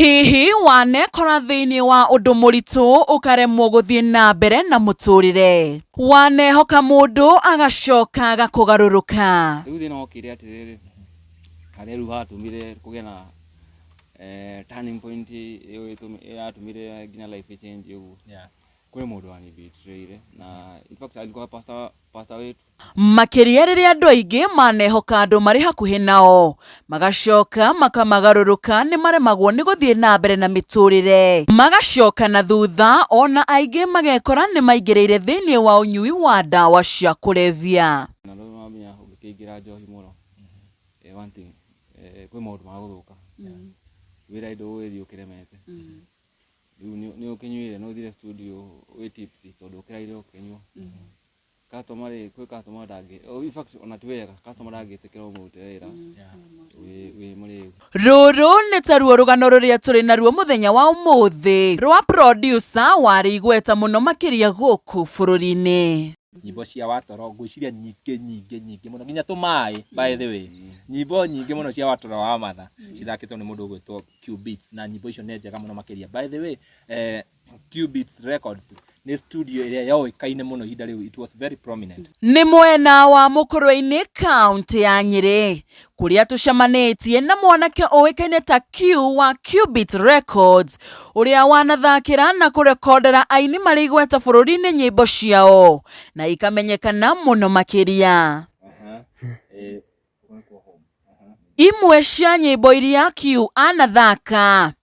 Hihi wanekora thĩinĩ wa ũndũ mũritũ ũkaremwo gũthiĩ na mbere na mũtũrĩre? Wanehoka mũndũ agacoka agakũgarũrũka? Rĩu thĩna wokire atĩrĩrĩ, harĩa rĩu hatũmire kũgĩe na turning point ĩyo yatũmire nginya life ĩchenjie ũguo. Kwĩ mũndũ wanibetray-ire na in fact alikuwa pastor, pastor wetu. Makĩria rĩrĩa andũ aingĩ manehoka andũ marĩ hakuhĩ nao, magacoka makamagarũrũka nĩ maremagwo nĩ gũthiĩ na mbere na mĩtũrĩre, magacoka na thutha ona aingĩ magekora nĩ maingĩrĩire thĩinĩ wa ũnyui wa ndawa cia kũrebia. Na rĩu nĩwamenya ũngĩkĩingĩra njohi mũno, one thing, kwĩ maũndũ ma gũthũka. Wĩra ndũgũgĩthiĩ ũkĩremete. Rĩu nĩ ũkĩnyuire, nĩ ũthire studio wĩ tipsy tondũ ũkĩraire ũkĩnyua. Customer rĩ, kwĩ customer ndangĩ, in fact ona ti wega, customer ndangĩtĩkĩra ũmũrutĩre wĩra wĩ mũrĩu. Rũrũ nĩ taruo rũgano rũrĩa tũrĩ naruo mũthenya wa ũmũthĩ rwa producer warĩ igweta mũno makĩria gũkũ bũrũri-inĩ. Nyĩmbo cia Watoro ngwĩciria nyingĩ nyingĩ nyingĩ mũno nginya tũmaĩ, by the way, nyĩmbo nyingĩ mũno cia Watoro wa Matha cithakĩtwo nĩ mũndũ ũgwĩtwo Q Beats, na nyĩmbo icio nĩ njega mũno makĩria. By the way, Q Beats Records nĩ studio ĩrĩa yoĩkaine mũno ihinda rĩu, it was very prominent. Nĩ mwena wa Mũkũrwe-inĩ kaũntĩ ya Nyĩrĩ kũrĩa tũcemanĩtie na mwanake ũĩkaine ta Q wa Qbeat Records ũrĩa wanathakĩra na kũrekondera aini marĩ igweta bũrũri-inĩ nyĩmbo ciao na ikamenyekana mũno makĩria. Imwe cia nyĩmbo iria Q anathaka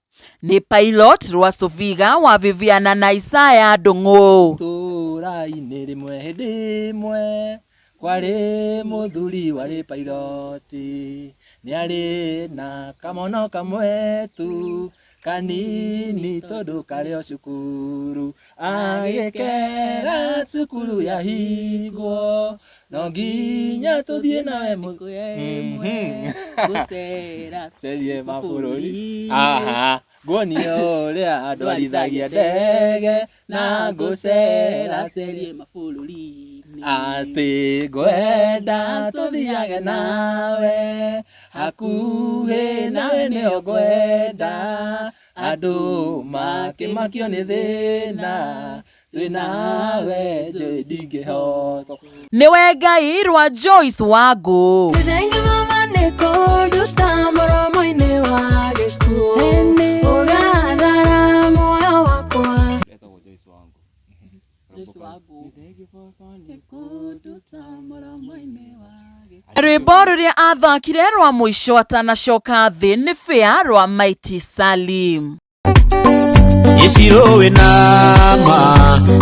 nĩ Pilot rwa Sufiga wa Viviana na Isaya Ndung'u. Itũũra-inĩ rĩmwe hĩndĩ ĩmwe kwarĩ mũthuri warĩ pairoti, nĩarĩ na kamono kamwe tu kanini tondũ karĩ o cukuru, agĩkera cukuru yahingwo no nginya tũthiĩ nawe cerie mabũrũri. Aha, nguonie ũrĩa ndwarithagia ndege na ngũcera cerie mabũrũri-inĩ, atĩ ngwenda tũthiage nawe hakuhĩ nawe nĩho ngwenda, andũ makĩmakio nĩ thĩna twĩ nawe njũĩ ndingĩhotwo. Nĩwe Ngai rwa Joyce Wangũ. Thengi mama nĩ kũnduta mũromo-inĩ wa gĩkuũ, ũgathara muoyo wakwa. Etagwo Joyce Wangũ. Joyce Wangũ. Thengi baba nĩ Kũnduta mũromo-inĩ wa gĩkuũ. Rwĩmbo rũrĩa athakire rwa mũico atanacoka thĩ nĩ Fair rwa Mighty Salim. Gĩcirũĩ nama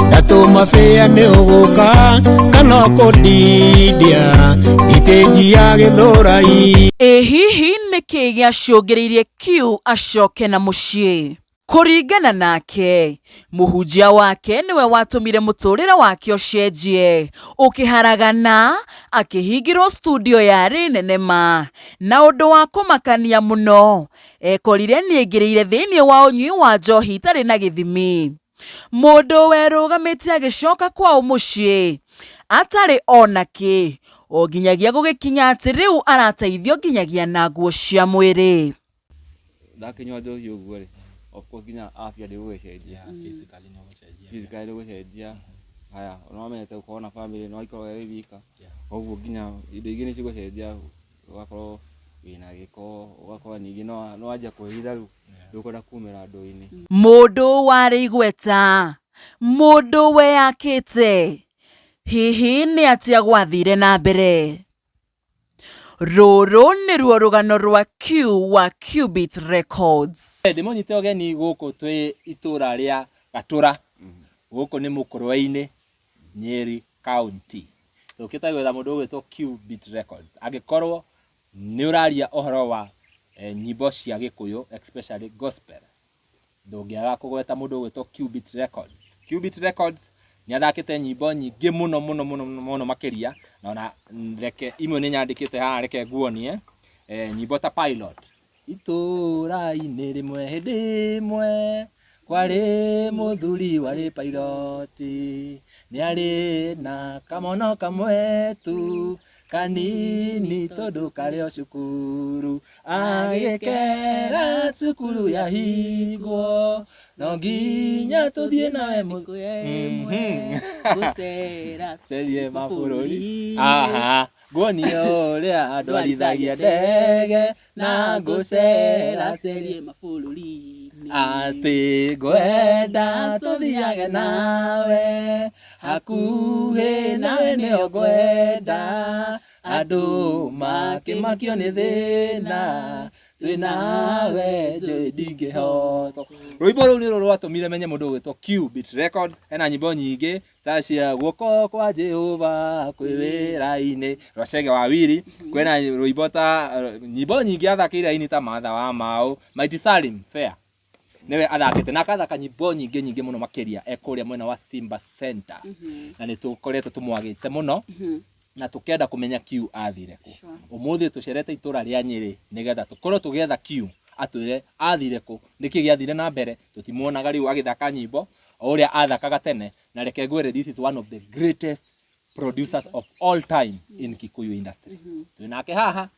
ndatũma bĩa nĩ ũgũka kana kũndindia thitĩnji ya Gĩthũrai. Ĩ hihi nĩkĩ gĩacũngĩrĩirie Q acoke na mũciĩ? Kũringana nake, mũhunjia wake nĩwe watũmire mũtũrĩre wake ũcenjie, ũkĩharagana akĩhingĩrwo studio yarĩ nene ma, na ũndũ wa kũmakania mũno, ekorire nĩaingĩrĩire thĩinĩ wa ũnyui wa njohi itarĩ na gĩthimi. Mũndũ werũgamĩte agĩcoka kwao mũciĩ atarĩ ona kĩ, o nginyagia gũgĩkinya atĩ rĩu arateithio nginyagia na nguo cia mwĩrĩ. Ndakĩnyua njohi ũguo rĩ, of course nginya afya ndĩgũgĩcenjia. Physically nĩ ũgũcenjia. Physically ndĩgũcenjia. Haya, nĩ wamenyete gũkorwo na family, nĩ waikaraga wĩ wika, koguo nginya indo ingĩ nĩ cigũcenjia, ũgakorwo wĩna gĩko, ũgakorwo ningĩ nĩ wanjia kwĩhitha rĩu, ndũkwenda kumĩra andũ-inĩ. Mũndũ warĩ igweta, mũndũ weyakĩte, hihi nĩ atĩa gwathire na mbere? Rũrũ nĩruo rũgano rwa Q wa Qbeat Records. Ndĩmũnyite ũgeni gũkũ twĩ itũra rĩa Gatũra, gũkũ nĩ Mũkũrwe-inĩ, Nyeri County. Tũkĩte gwetha mũndũ ũgwĩtwo Qbeat Records. Angĩkorwo nĩ ũraria ũhoro wa nyĩmbo cia Gĩkũyũ especially gospel, ndũngĩaga kũgweta mũndũ ũgwĩtwo Qbeat Records. Qbeat Records nĩ athakĩte nyĩmbo nyingĩ mũno mũno mũno mũno makĩria, na ona reke imwe nĩ nyandĩkĩte haha, reke nguonie nyĩmbo ta Pilot. Itũũra-inĩ rĩmwe hĩndĩ ĩmwe kwarĩ mũthuri warĩ pairoti, nĩarĩ na kamono kamwe tu Kanini tondũ karĩ o cukuru, agĩkera cukuru yahingwo, no nginya tũthiĩ nawe Gũcera Cerie mabũrũri. Aha, nguonio ũrĩa ndwarithagia ndege na ngũcera cerie mabũrũri-inĩ. Atĩ ngwenda tũthiage nawe, hakuhĩ nawe nĩho ngwenda, andũ makĩmakio nĩ thĩna, twĩ nawe njũĩ ndingĩhotwo. Rwĩmbo rũu nĩruo rwatũmire menye mũndũ ũgwĩtwo Q Beat Records. Ena nyĩmbo nyingĩ ta cia guoko kwa Jehova kwĩ wĩra-inĩ rwa Chege wa Wili. Kwĩna rwĩmbo ta nyĩmbo nyingĩ athakĩire aini ta Martha wa Mau, Mighty Salim Fair niwe athakĩte na akathaka nyĩmbo nyingĩ nyingĩ mũno makĩria e kũrĩa mwena wa Simba Center, na nĩ tũkoretwo tũmwagĩte mũno na tũkenda kũmenya Q athire kũ. Ũmũthĩ tũcerete itũra rĩa Nyĩrĩ nĩgetha tũkorwo tũgĩetha Q atwĩre athire kũ, nĩkĩ gĩathire na mbere. Tũtimuonaga rĩu agĩthaka nyĩmbo o ũrĩa athakaga tene, na reke ngwĩre, this is one of the greatest producers of all time in Kikuyu industry. Twĩ nake haha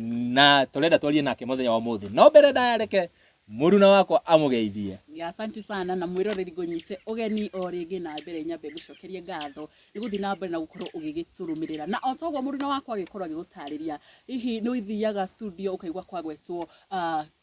na tũrenda twarie nake mũthenya wa ũmũthĩ, no mbere ndaya reke mũruna wakwa amũgeithie. Ya, asante sana na mwĩroreri, ngũnyite ũgeni o rĩngĩ na mbere nyambe ngũcokerie ngatho nĩ gũthiĩ na mbere na gũkorwo ũgĩgĩtũrũmĩrĩra, na o toguo mũruna wakwa agĩkorwo agĩgũtarĩria, hihi nĩ ũthiaga studio ũkaigua kwagwetwo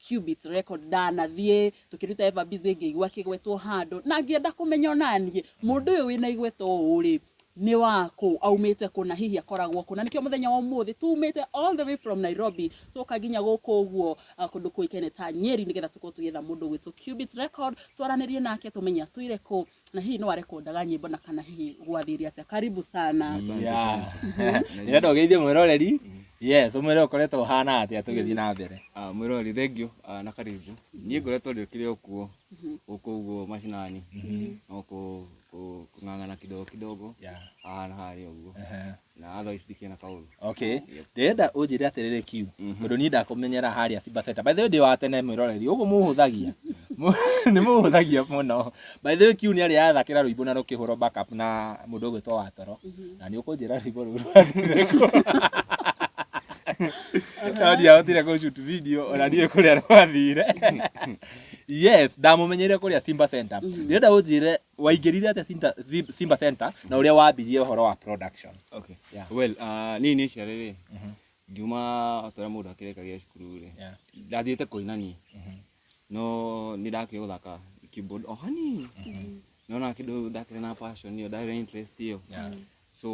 Qbeat Record? Ndanathiĩ tũkĩruta Eva Busy, ngĩigua akĩgwetwo handũ na ngĩenda kũmenya onaniĩ mũndũ ũyũ wĩna igweta ũũ rĩ nĩ wakũ, aumĩte kũ, na hihi akoragwo kũ. Na nĩkĩo mũthenya wa ũmũthĩ tumĩte all the way from Nairobi tũka nginya gũkũ ũguo kũndũ kũĩkaine ta Nyeri, nĩgetha tũkorwo tũgĩetha mũndũ ũgwĩtwo Qbeat Record, twaranĩrie nake tũmenye atũire kũ, na hihi no arekondaga nyĩmbo, na kana hihi gwathire atĩa. Karibu sana. Yeah. Ndĩrenda ũgeithie mwĩroreri, yes, ũmwĩre ũkoretwo ũhana atĩa tũgĩthiĩ na mbere. Ah, mwĩroreri, thank you na karibu. Niĩ ngoretwo ndĩkĩrĩ o kuo gũkũ ũguo macinani, no kũng'ang'ana kidogo kidogo haha na harĩa ũguo, na otherwise ndikĩrĩ na kaũru. Okay, ndĩrenda ũnjĩre atĩrĩrĩ Q, tondũ niĩ ndakũmenyera harĩa Simba Center. By the way, ndĩ wa tene mwĩroreri, ũguo mũhũthagia nĩ mũhũthagia mũno. By the way, Q nĩ arĩ athakĩra rwĩmbo na rũkĩhũrwo backup na mũndũ ũgwĩtwo Watoro, na nĩ ũkũnjĩra rwĩmbo rũu rwathire kũ. No ndiahotire kũ shoot video, ona ndiũĩ kũrĩa rwathire. Yes, ndamũmenyeire kũrĩa Simba Center. Ndĩrenda ũnjĩre waingĩrire atĩa Simba Center na ũrĩa wambirie ũhoro wa production. Okay. Yeah. Well, niĩ niĩ ciarĩ rĩ, ngiuma o ta ũrĩa mũndũ akĩrĩkagia cukuru rĩ, ndathiĩte kũina niĩ, no nĩ ndakĩũĩ gũthaka keyboard o hanini, no na kĩndũ ndakĩrĩ na passion ĩyo, ndarĩ na interest ĩyo. So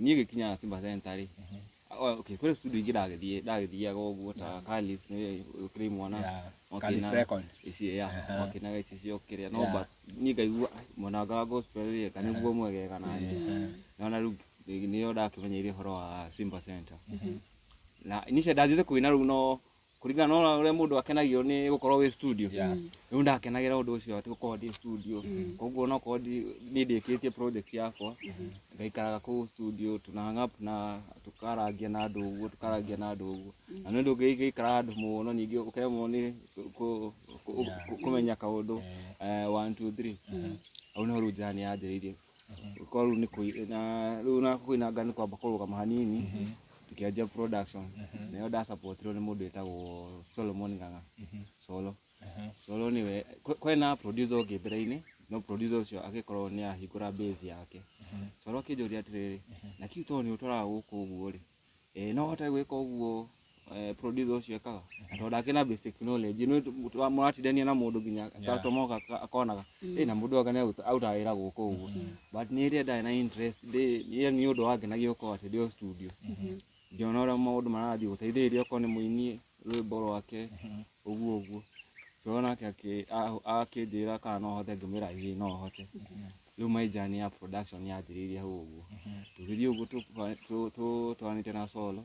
niĩ gĩkinya Simba Center rĩ, oh, okay, kwĩ studio ingĩ ndagĩthiĩ, ndagĩthiaga ũguo ta Calif, nĩ ũkĩrĩ mwana. Calif Records. Ici, yeah, makĩinaga ici cio kĩrĩa, no but niĩ ngaigua, "Ai, mwena wa gospel rĩ, ka nĩguo mwegega naniĩ." Nona rĩu nĩyo ndakĩmenyeire ũhoro wa Simba Center, na initially ndathiĩte kũina rĩu, no kũringana na ũrĩa mũndũ akenagio nĩ gũkorwo wĩ studio, rĩu ndakenagĩra ũndũ ũcio atĩ gũkorwo ndĩ studio. Koguo onokorwo niĩ ndĩkĩtie project yakwa, ngaikaraga kũu studio, tuna hang up na tũkarangia na andũ ũguo, tũkarangia na andũ ũguo, na nĩ ũndũ ũngĩikara handũ mũno ningĩ ũkaremwo nĩ kũmenya kaũndũ 1 2 3. Hau nĩho rĩu njani yanjĩrĩirie gũkorwo rĩu nĩ na rĩu na kũinanga nĩ kwamba kũrũgama hanini, tukĩanjia production. Nayo ndasupportirwo nĩ mũndũ wĩtagwo Solomon Ng'ang'a Solo. Solo nĩwe kwena producer ũngĩ mbere-inĩ, no producer ũcio agĩkorwo nĩ ahingũra base yake. Solo akĩnjũria atĩrĩrĩ, na kiu tondũ nĩ ũtwaraga gũkũ ũguo rĩ, no ũhote gwĩka ũguo producer ũcio ekaga? Na tondũ ndakĩrĩ na basic knowledge, nĩ mũratindania na mũndũ nginya customer oka akonaga na mũndũ anga nĩ arutaga wĩra gũkũ ũguo. But niĩ rĩrĩa ndarĩ na interest niĩ nĩ ũndũ wangenagia gũkorwo atĩ ndĩ o studio, ngĩona ũrĩa maũndũ marathiĩ, gũteithĩrĩria okorwo nĩ mũini rwĩmbo rwake ũguo ũguo. So nake akĩnjĩra kana no hote, ngĩmwĩra ĩĩ no hote. Rĩu my journey ya production yanjĩrĩirie hau ũguo, tũgĩthiĩ ũguo twanĩte na Solo.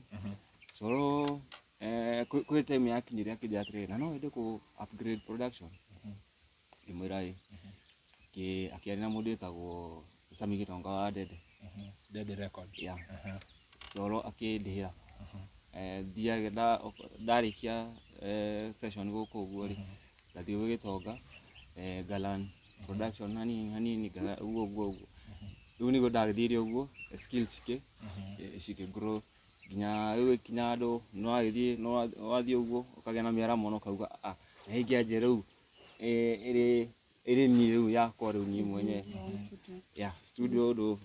Solo kwĩ time yakinyire akĩnjĩra atĩrĩrĩ, na no wende kũ upgrade production? Ngĩmwĩra ĩĩ. Akĩaria na mũndũ wĩtagwo Sami Gĩtonga wa Dede. Dede Records. Yeah. Solo akĩndĩhĩra thiage ndarĩkia session gũkũ ũguo rĩ, ngathiĩ gwĩ Gĩtonga, ngalan production hanini hanini, ũguo ũguo ũguo. Rĩu nĩguo ndagĩthiire ũguo skills cikĩ grow nginya rĩu ĩkinya handũ nĩ wagĩthiĩ nĩ wathiĩ ũguo ũkagĩa na mĩaramo na ũkauga ah nĩ ingĩanjia rĩu ĩrĩ ĩrĩ niĩ rĩu yakwa rĩu niĩ mwenyewe. Yeah, studio ndũ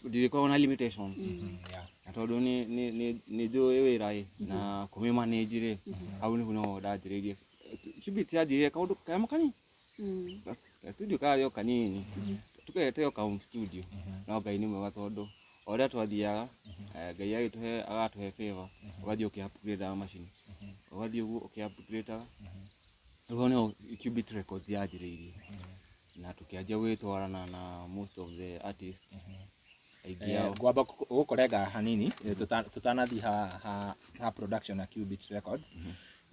ndirĩkoragwo na limitations na tondũ nĩ njũĩ wĩra ĩ na kũmĩ manage rĩ, hau nĩho no ndanjĩrĩirie. Qbeat yanjĩrĩirie kaũndũ kanyamũ kanini, ka studio karĩ o kanini, tũgete o ka home studio, no Ngai nĩ mwega tondũ o ũrĩa twathiaga Ngai agĩtũhe agatũhe favor, ũgathiĩ ũkĩ upgrade macini, ũgathiĩ ũguo ũkĩ upgrade. Rĩu hau nĩho Qbeat Records yanjĩrĩirie na tũkĩanjia gwĩtwarana na most of the artists aingĩ ao. Ngwamba gũkũrenga hanini tũtanathiĩ ha production ya Qbeat Records.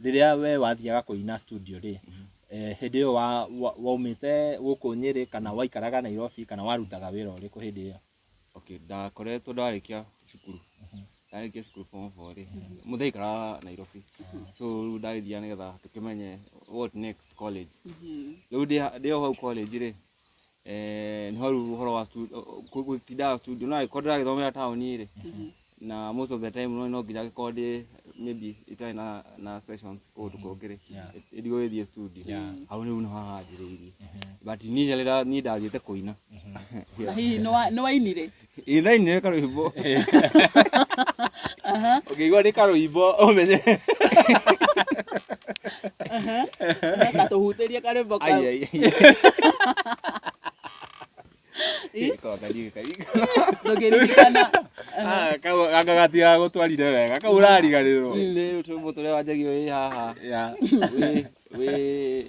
Rĩrĩa we wathiaga kũina studio rĩ, hĩndĩ ĩyo waumĩte gũkũ Nyĩrĩ kana waikaraga Nairobi kana warutaga wĩra ũrĩkũ hĩndĩ ĩyo? Okay, ndakoretwo ndarĩkia cukuru, ndarĩkia cukuru form 4 rĩ, mũthee aikaraga Nairobi, so rĩu ndagĩthiaga nĩgetha tũkĩmenye what next, college. Rĩu ndĩ o hau college rĩ, nĩho rĩu ũhoro wa gũtindaga studio, no angĩkorwo ndĩragĩthomera taũni rĩ, na most of the time no nginya angĩkorwo ndĩ maybe itarĩ na sessions kũndũ kũngĩ rĩ, ndigũgĩthiĩ studio. Hau rĩu nĩho hanjĩrĩirie, but initially niĩ ndathiĩte kũina. Na hihi nĩ wainire? Ĩ, ndainire karwĩmbo. Ũngĩigua nĩ karũimbo ũmenye. Ta tũhutĩrie karwĩmbo kau. Ai, ai, ai. Ndũngĩririkana? Ah, kau anga gatigaga gũtwarire wega, kau ũrariganĩrwo. Nĩ tũrwĩmbo tũrĩa wanjagia wĩ haha wĩ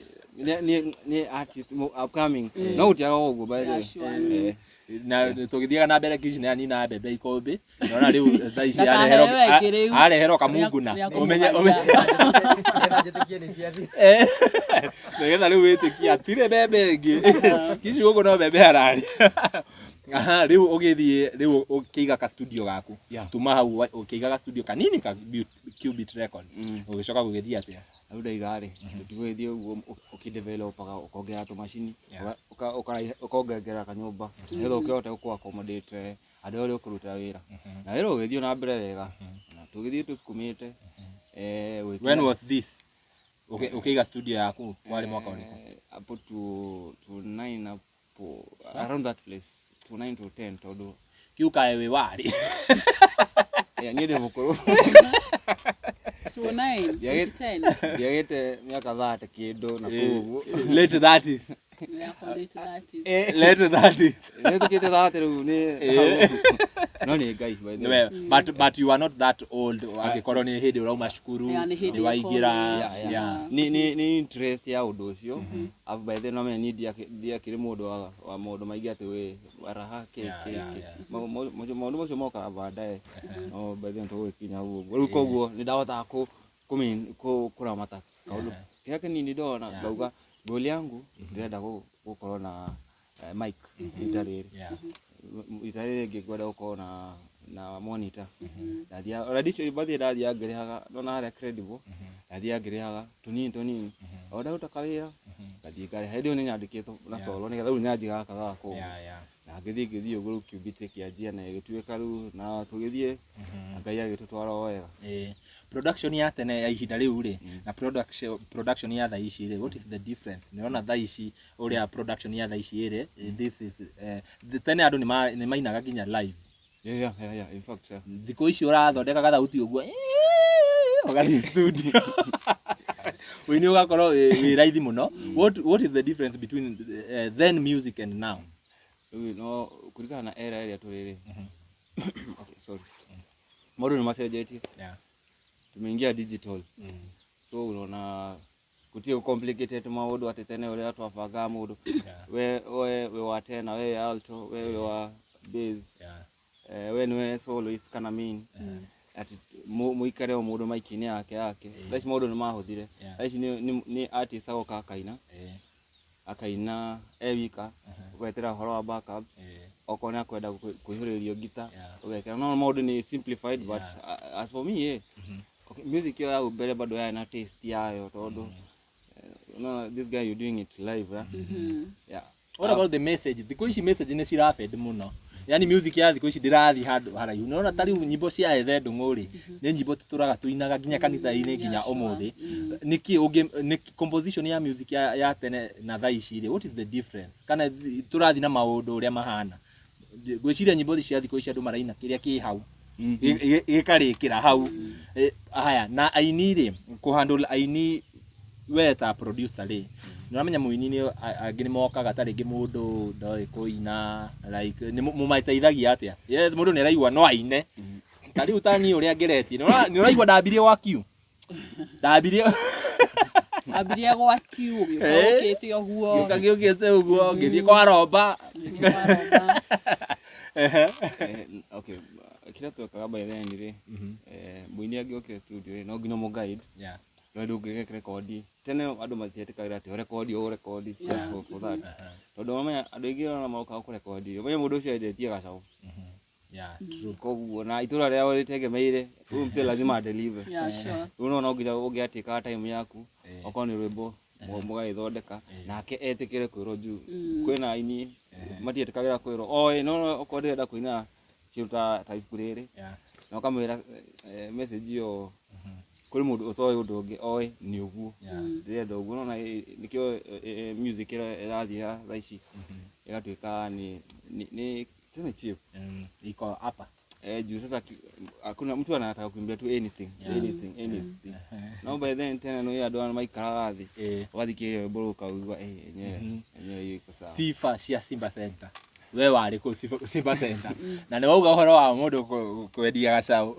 nĩ artist upcoming, no gũtiaga ũguo by the way. Yeah, sure. Na tũgĩthiaga na mbere, Kish nĩ anina mbembe ikũmbĩ, nona rĩu thaa ici Ndakahewe areherwo ĩngĩ rĩu. Areherwo kamunguna. Ũmenye ũmenye Nĩgetha njĩtĩkie nĩ ciathira. Nĩgetha rĩu wĩtĩkie atirĩ mbembe ĩngĩ. Kish gũkũ no mbembe ararĩa. Aha, rĩu ũgĩthiĩ rĩu ũkĩiga ka studio gaku. Tuma hau ũkĩiga ka studio kanini ka Qbeat Records. Ũgĩcoka gũgĩthiĩ atĩa? Rĩu ndaiga rĩ, tũtigũgĩthiĩ ũguo ũkĩdevelopaga, ũkongerera tũmacini, ũkongerera kanyũmba nĩgetha ũkĩhote gũkũ accommodate andũ arĩa ũkũrutĩra wĩra, na wĩra ũgĩthiĩ na mbere wega na tũgĩthiĩ tũsukumĩte gwĩkĩra- When was this? Ũkĩiga studio yaku warĩ mwaka ũrĩkũ? Hapo to nine, hapo around that place, to 9 to 10, tondũ Kiu kaĩ wĩ warĩ niĩ ndĩ mũkũrũ. 2009, 2010. Ndiagĩte mĩaka 30 kĩndũ na kũu ũguo. Late 30s. Yakwa late 30s. Late 30s. Nĩtũkĩte 30 rĩu nĩ no nĩ Ngai by the way. Well, but you are not that old angĩkorwo nĩ hĩndĩ ũrauma cukuru. Yeah, nĩ hĩndĩ nĩ waingĩra. college, yeah. Nĩ interest ya ũndũ ũcio. Alafu by then no niĩ ndiakĩrĩ mũndũ wa maũndũ maingĩ atĩ wĩ waraha kĩ kĩ kĩ. Maũndũ macio mokaga baadaye, no by then tũgũgĩkinya hau ũguo. Rĩu koguo nĩ ndahotaga kũramata kaũndũ kĩrĩa kĩnini ndona, ngauga goal yangu ndĩrenda gũkorwo na mic rita rĩrĩ, rita rĩrĩ rĩngĩ ngwenda gũkorwo na monitor. Ndathiaga ona ndicio bathiĩ, ndathiaga ngĩrĩhaga ndona harĩa credible, ndathiaga ngĩrĩhaga tũnini tũnini o ndaruta kawĩra, ngathiĩ ngarĩha. Hĩndĩ ĩyo nĩ nyandĩkĩtwo na solo nĩgetha rĩu nyanjia gaka gaka ũguo, na ngĩthiĩ ũguo. Rĩu Qbeat ĩkĩanjia na ĩgĩtuĩka rĩu na tũgĩthiĩ na Ngai agĩtũtwara o wega. Production ya tene ya ihinda rĩu rĩ na production ya thaa ici rĩ, what is the difference? Nĩrona thaa ici ũrĩa production ya thaa ici ĩrĩ, this is tene andũ nĩ mainaga nginya live. Yeah, in fact, yeah. Thikũ ici ũrathondeka gathauti ũguo, ũgathiĩ studio, ũini ũgakorwo wĩ raithi mũno. What is the difference between then music and now? Rĩu no kũringana na era ĩrĩa tũrĩ rĩ, okay, sorry, maũndũ nĩ macenjetie. Tumeingia digital, so unaona gũtirĩ complicated maũndũ atĩ tene ũrĩa twabangaga mũndũ, we wĩ wa tena, we wĩ alto, we wĩ wa bass, we nĩwe soloist kana main, ati mũikare o mũndũ maiki-inĩ yake yake. Thaa ici maũndũ nĩ mahũthire. Thaa ici nĩ artist agoka akaina, akaina e wika, ũgetĩra ũhoro wa backups, okorwo nĩ akwenda kũihũrĩrio ngita, ũgekĩra. No maũndũ nĩ simplified, but as for me, okay, music ĩyo ya hau mbere bado yarĩ na taste yayo tondũ no this guy you doing it live, eh? Yeah. What about the message? Thikũ ici message nĩ cirafed mũno. Yani music ya thikũ ici ndĩrathiĩ handũ haraihu. Nĩwona ta rĩu nyĩmbo cia Ethe Ndung'u rĩ, nĩ nyĩmbo tũtũraga tũinaga nginya kanitha-inĩ nginya ũmũthĩ. Nĩkĩ ũngĩ nĩ composition ya music ya tene na thaa ici rĩ, what is the difference? Kana tũrathiĩ na maũndũ ũrĩa mahana? Ngwĩciria nyĩmbo cia thikũ ici andũ maraina kĩrĩa kĩ hau gĩkarĩkĩra hau. Haya, na aini rĩ, kũ handle aini we ta producer rĩ, nĩ ũramenya mũini nĩ angĩ nĩ mokaga ta rĩngĩ mũndũ ndoĩ kũina, like nĩ mũmateithagia atĩa? Yes, mũndũ nĩ araigua no aine. Ta rĩu ta niĩ ũrĩa ngeretie, nĩ ũraigua ndambirie gwa Q. Ndambirie Ambirie gwa Q ũgĩũka ũkĩte ũguo. Ngĩũka ngĩũkĩte ũguo, ngĩthiĩ kwa Romba. Ngĩthiĩ kwa Romba. Okay, kĩrĩa twekaga by then rĩ, mũini angĩokire studio rĩ, no nginya ũmũ guide. No ndũngĩgeka rekondi. Tene andũ matietĩkagĩra atĩ ũrekondi ũrekondi just for that. Tondũ wamenya andũ aingĩ ona mokaga kũrekondi, ũmenye mũndũ ũcio endetie gacaũ. Yeah, true. Koguo na itũra rĩao rĩtegemeire huyu msee lazima adeliver. Yeah, sure. Rĩu no nginya ũngĩatĩkaga time yaku, okorwo nĩ rwĩmbo mũgagĩthondeka nake etĩkĩre kwĩrwo juu kwĩna aini matietĩkagĩra kwĩrwo oĩ no okorwo ndĩrenda kũina kĩndũ ta ibuku rĩrĩ na ũkamwĩra message ĩyo kũrĩ mũndũ ũtoĩ ũndũ ũngĩ oĩ nĩ ũguo ndĩrenda ũguo nona nĩkĩo music ĩrĩa ĩrathiĩ ya thaa ici ĩgatuĩka nĩ tuseme cheap. Iko hapa. Juu sasa hakuna mtu anataka kuimbia tu anything, anything, anything. No by then tena no andũ aya maikaraga thĩ ũgathikĩrĩria rwĩmbo rũu ũkaigua enyewe enyewe hiyo iko sawa. Sifa cia Simba Center. We warĩ kũ Simba Center na nĩ wauga ũhoro wa mũndũ kwendia gacaũ.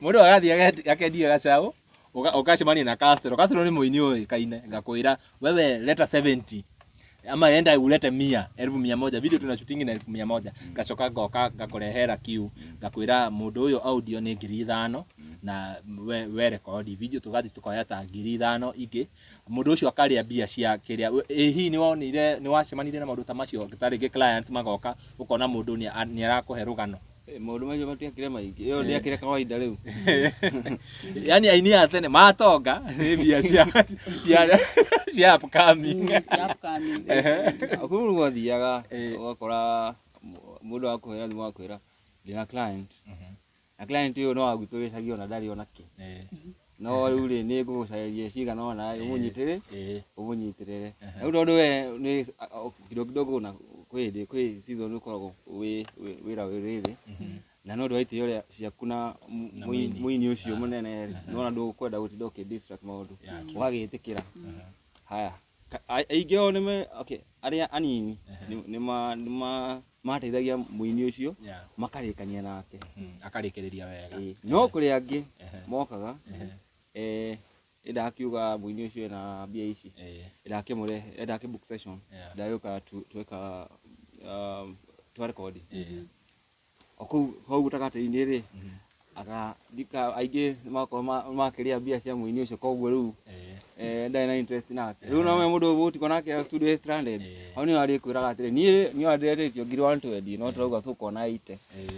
Mũndũ agathiĩ akendia gacaũ, ũgacemania na Castro. Castro nĩ mũini ũĩkaine, ngakwĩra wewe leta 70 ama enda ulete mia, elfu mia moja, video tuna shooting na 100,000. Ngacoka ngoka ngakũrehera Q, ngakwĩra mũndũ ũyũ audio nĩ 5,000 na we record video tũgathiĩ tũkoya ta 5,000 ingĩ. Mũndũ ũcio akarĩa mbia cia kĩrĩa. Ĩ hihi nĩ wonire, nĩ wacemanirie na maũndũ ta macio, ta rĩngĩ clients magoka ũkona mũndũ nĩ arakũhe rũgano? Maũndũ macio matiakĩrĩ maingĩ, ĩyo ndĩakĩrĩ kawaida rĩu. Yani aini a tene matonga nĩ mbia cia upcoming. Cia upcoming. Kwĩ mũndũ gwathiaga ũgakora mũndũ akũhera thimũ akwĩra ndĩna client. Na client ũyũ no agwitũ gĩcagi ona ndarĩ ona kĩ. No rĩu rĩ nĩ ngũgũcarĩria cigana ũna ũmũnyitĩrĩre, ũmũnyitĩrĩre. Rĩu tondũ we nĩ kidogo kidogo na kwĩ hĩndĩ kwĩ season ũkoragwo wĩ wĩra wĩ rĩrĩ. Na no ũndũ wa itĩo rĩa ciaku na mũini ũcio mũnene rĩ, nĩwona ndũkwenda gũtinda ũkĩ distract maũndũ. Ũgagĩtĩkĩra. Haya, aingĩ ao nĩ okay, arĩa anini nĩ nĩ mateithagia mũini ũcio makarĩkania nake. Akarĩkĩrĩria wega. No kũrĩ angĩ mokaga ĩndakiuga mũini ũcio ena mbia ici, ĩndakĩmũrehe, ĩndakĩ book session, ndagĩũka tweka twa record. O kũu hau gatagatĩ-inĩ rĩ, aingĩ nĩmakorwo makĩrĩa mbia cia mũini ũcio koguo rĩu ndarĩ na interest nake. Rĩu no mũndũ ũgũtigwo nake studio e stranded, hau nĩho arĩkwĩraga atĩrĩ, niĩ niĩ ndĩretĩtio ngiri 120 no tũrauga tũkona 80.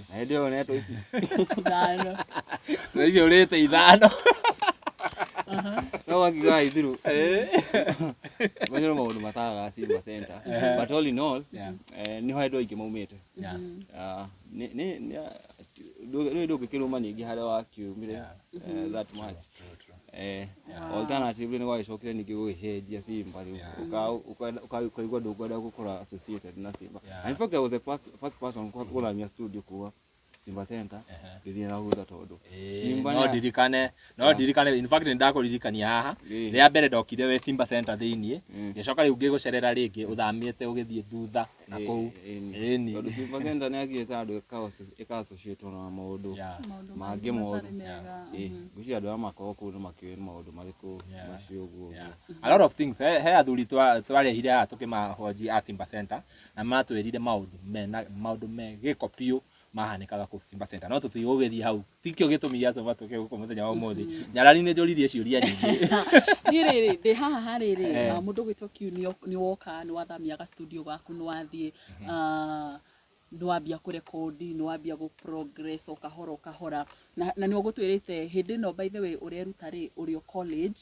Na hĩndĩ ĩyo netwo ici. Ithano. Na icio ũrĩte ithano. No wakiuga ithiru. Macio nĩ maũndũ matagaga Simba Center. But all in all, nĩho andũ aingĩ maumĩte. Nĩ ndũngĩkĩrũma ningĩ harĩa wakiumire that much. Alternatively nĩ gwagĩcokire ningĩ gũgĩcenjia Simba rĩu. Ũkaigua ndũkwenda gũkorwo associated na Simba. And in fact I was the first person gũthamia studio kuma Simba Center ngĩthiĩ na thutha tondũ Simba no ndirikane, no ndirikane, in fact nĩ ndakũririkania haha rĩa mbere ndokire wĩ Simba Center thĩiniĩ, ngĩcoka rĩu ngĩgũcerera rĩngĩ ũthamĩte ũgĩthiĩ thutha na kũu. Ĩni. Tondũ Simba Center nĩ yakinyĩte handũ ĩka associate na maũndũ mangĩ moru. Ngwĩciria andũ arĩa makoragwo kũu nĩ makĩũĩ nĩ maũndũ marĩkũ macio ũguo. A lot of things. He athuri twarehire haha tũkĩmahoji a Simba Center na matwĩrire maũndũ mena maũndũ me gĩko biũ mahanĩkaga kũu Simba Center, no tũtigũgĩthiĩ hau, tikĩo gĩtũmi gĩatũma tũke gũkũ mũthenya wa ũmũthĩ. Nyarari nĩ njũririe ciũria nyingĩ. Niĩ rĩrĩ ndĩ haha harĩrĩ mũndũ ũgwĩtwo Q nĩ woka nĩ wathamiaga studio gaku nĩ wathiĩ nĩ wambia kũrekondi nĩ wambia gũ progress o kahora o kahora na nĩ ũgũtwĩrĩte hĩndĩ ĩno by the way ũreruta rĩ ũrĩ o college.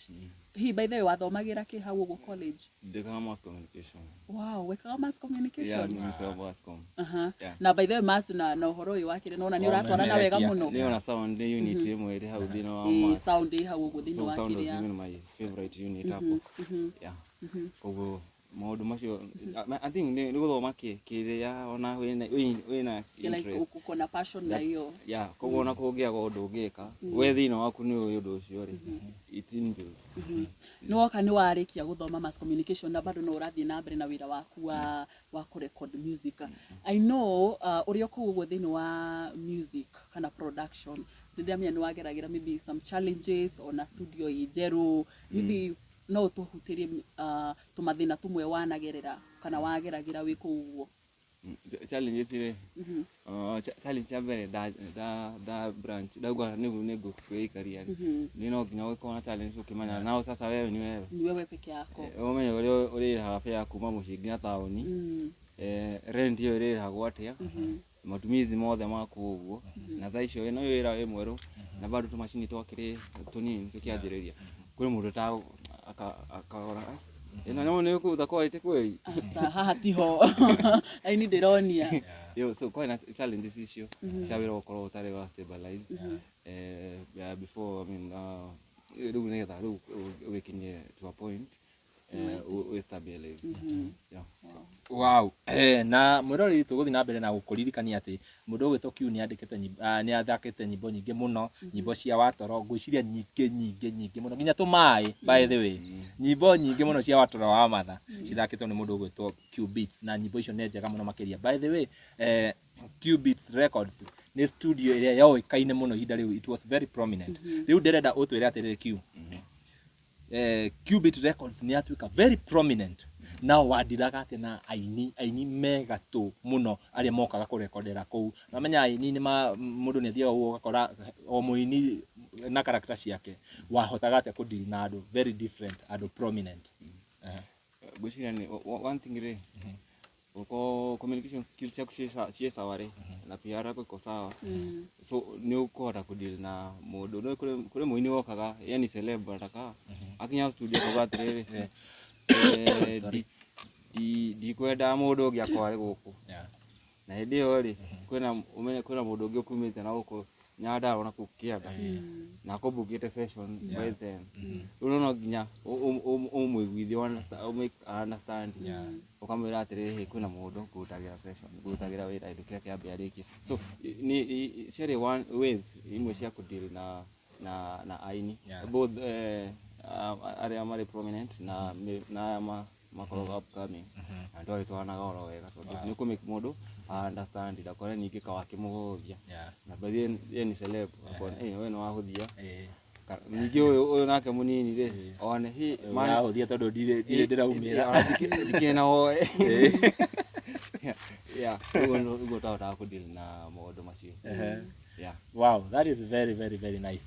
Hihi by the way wathomagĩra kĩ hau ũguo college? Ndĩkaga mass communication. Wow, wekaga mass communication? Yeah, ministry of mass com. Yeah. Na by the way mass na ũhoro ũyũ wa kĩrĩa nĩwona nĩ ũratwarana wega mũno. Nĩ ona sound nĩ unit ĩmwe ĩrĩ hau thĩinĩ wa Ĩĩ, mass. sound ĩ hau ũguo thĩinĩ So wa sound was kĩrĩa. even my favorite unit hapo. Yeah. Koguo maũndũ macio I think nĩ gũthoma kĩrĩa ona wĩna Like interest. uko na passion na hiyo. Yeah, koguo ona kũngĩaga ũndũ ũngĩka, we thĩinĩ waku nĩ ũĩ ũndũ ũcio rĩ, it's inbuilt. Nĩ woka nĩ warĩkia gũthoma mass communication na bado no ũrathiĩ na mbere na wĩra waku wa kũ record music. I know ũrĩ o kũu ũguo thĩinĩ wa music kana production nĩ ndĩramenya nĩ wageragĩra maybe some challenges ona studio ĩ njerũ, maybe no ũtũhutĩrie tũmathĩna tũmwe wanagerera kana wageragĩra wĩ kũu ũguo. Challenges rĩ, challenge ya mbere nda branch ndauga nĩ ngũkwĩikaria rĩ, nĩ no nginya ũgĩkorwo na challenge ũkĩmenya nao sasa wewe ni wewe. Ni wewe peke yako. Ũmenye ũrĩa ũrĩrĩhaga fare kuma mũciĩ nginya taũni, rent ĩyo ĩrĩrĩhagwo atĩa, matumizi mothe maku ũguo, na thaa icio no wĩra wĩ mwerũ na bado tũmacini twakĩrĩ tũnini tũkĩanjĩrĩria, kwĩ mũndũ akagora ĩno nyamũ nĩ ĩkũruta quality kweli. Aca, haha tiho aini ndĩronia. Yo, so kwarĩ na challenges icio cia wĩra gũkorwo ũtarĩ wa stabilize yeah, before I mean rĩu nĩgetha rĩu ũgĩkinye to a point wĩ stabilize. Yeah. Wow. Na mwĩroreri, tũgũthiĩ na mbere na gũkũririkania atĩ mũndũ ũgwĩtwo Q nĩ andĩkĩte nyimbo, nĩ athakĩte nyĩmbo nyingĩ mũno, nyĩmbo cia watoro, ngwĩciria nyingĩ nyingĩ nyingĩ mũno, nginya tũmaĩ, by the way, nyĩmbo nyingĩ mũno cia watoro wa matha cithakĩtwo nĩ mũndũ ũgwĩtwo Q Beats, na nyĩmbo icio nĩ njega mũno makĩria. By the way, Q Beats Records nĩ studio ĩrĩa yoĩkaine mũno ihinda rĩu, it was very prominent. Rĩu ndĩrenda ũtwĩre atĩrĩrĩ Q, Qbeat Records nĩ yatuĩka very prominent, nao wandiraga atĩa na aini megatũ mũno arĩa mokaga kũrekondera kũu? Namenya aini nĩ ma mũndũ nĩ athiaga ũguo ũgakora o mũini na character ciake. Wahotaga atĩa kũdeal na andũ very different, andũ prominent? Ngwĩciria nĩ one thing rĩ, ũkorwo communication skills ciaku ciĩ sawa rĩ, na PR yaku iko sawa, so nĩ ũkũhota kũdeal na mũndũ. Nĩ kũrĩ mũini wokaga, yani celeb, ataka akinya studio akauga atĩrĩrĩ, "Ndikwenda mũndũ ũngĩ akorwo arĩ gũkũ." Na hĩndĩ ĩyo rĩ, kwĩna ũmenye kwĩna mũndũ ũngĩ ũkumĩte na gũkũ Nyandarua na kũu kĩanda na akũmbukĩte session by then. Rĩu no nginya ũmũiguithie, understand, ũkamwĩra atĩrĩrĩ, kwĩna mũndũ ngũrutagĩra session, ngũrutagĩra wĩra, kĩndũ kĩrĩa kĩambe arĩkie. So nĩ ciarĩ one ways imwe cia kũdeal na aini, both arĩa marĩ prominent na aya makoragwo upcoming, na twagĩtwaranaga oro wega tondũ nĩ ũkũ-make mũndũ understand, ndakore ningĩ ka wakĩmũhũthia. Na by the way ye nĩ celeb, akona we nĩ wahũthia. Ningĩ ũyũ nake mũnini rĩ, one hi Ũrahũthia tondũ ndirĩ ndĩraumĩra. Ndikĩrĩ na woe. Yeah, ũguo nĩguo twahotaga kũdeal na maũndũ macio. Yeah. Wow, that is very very very nice.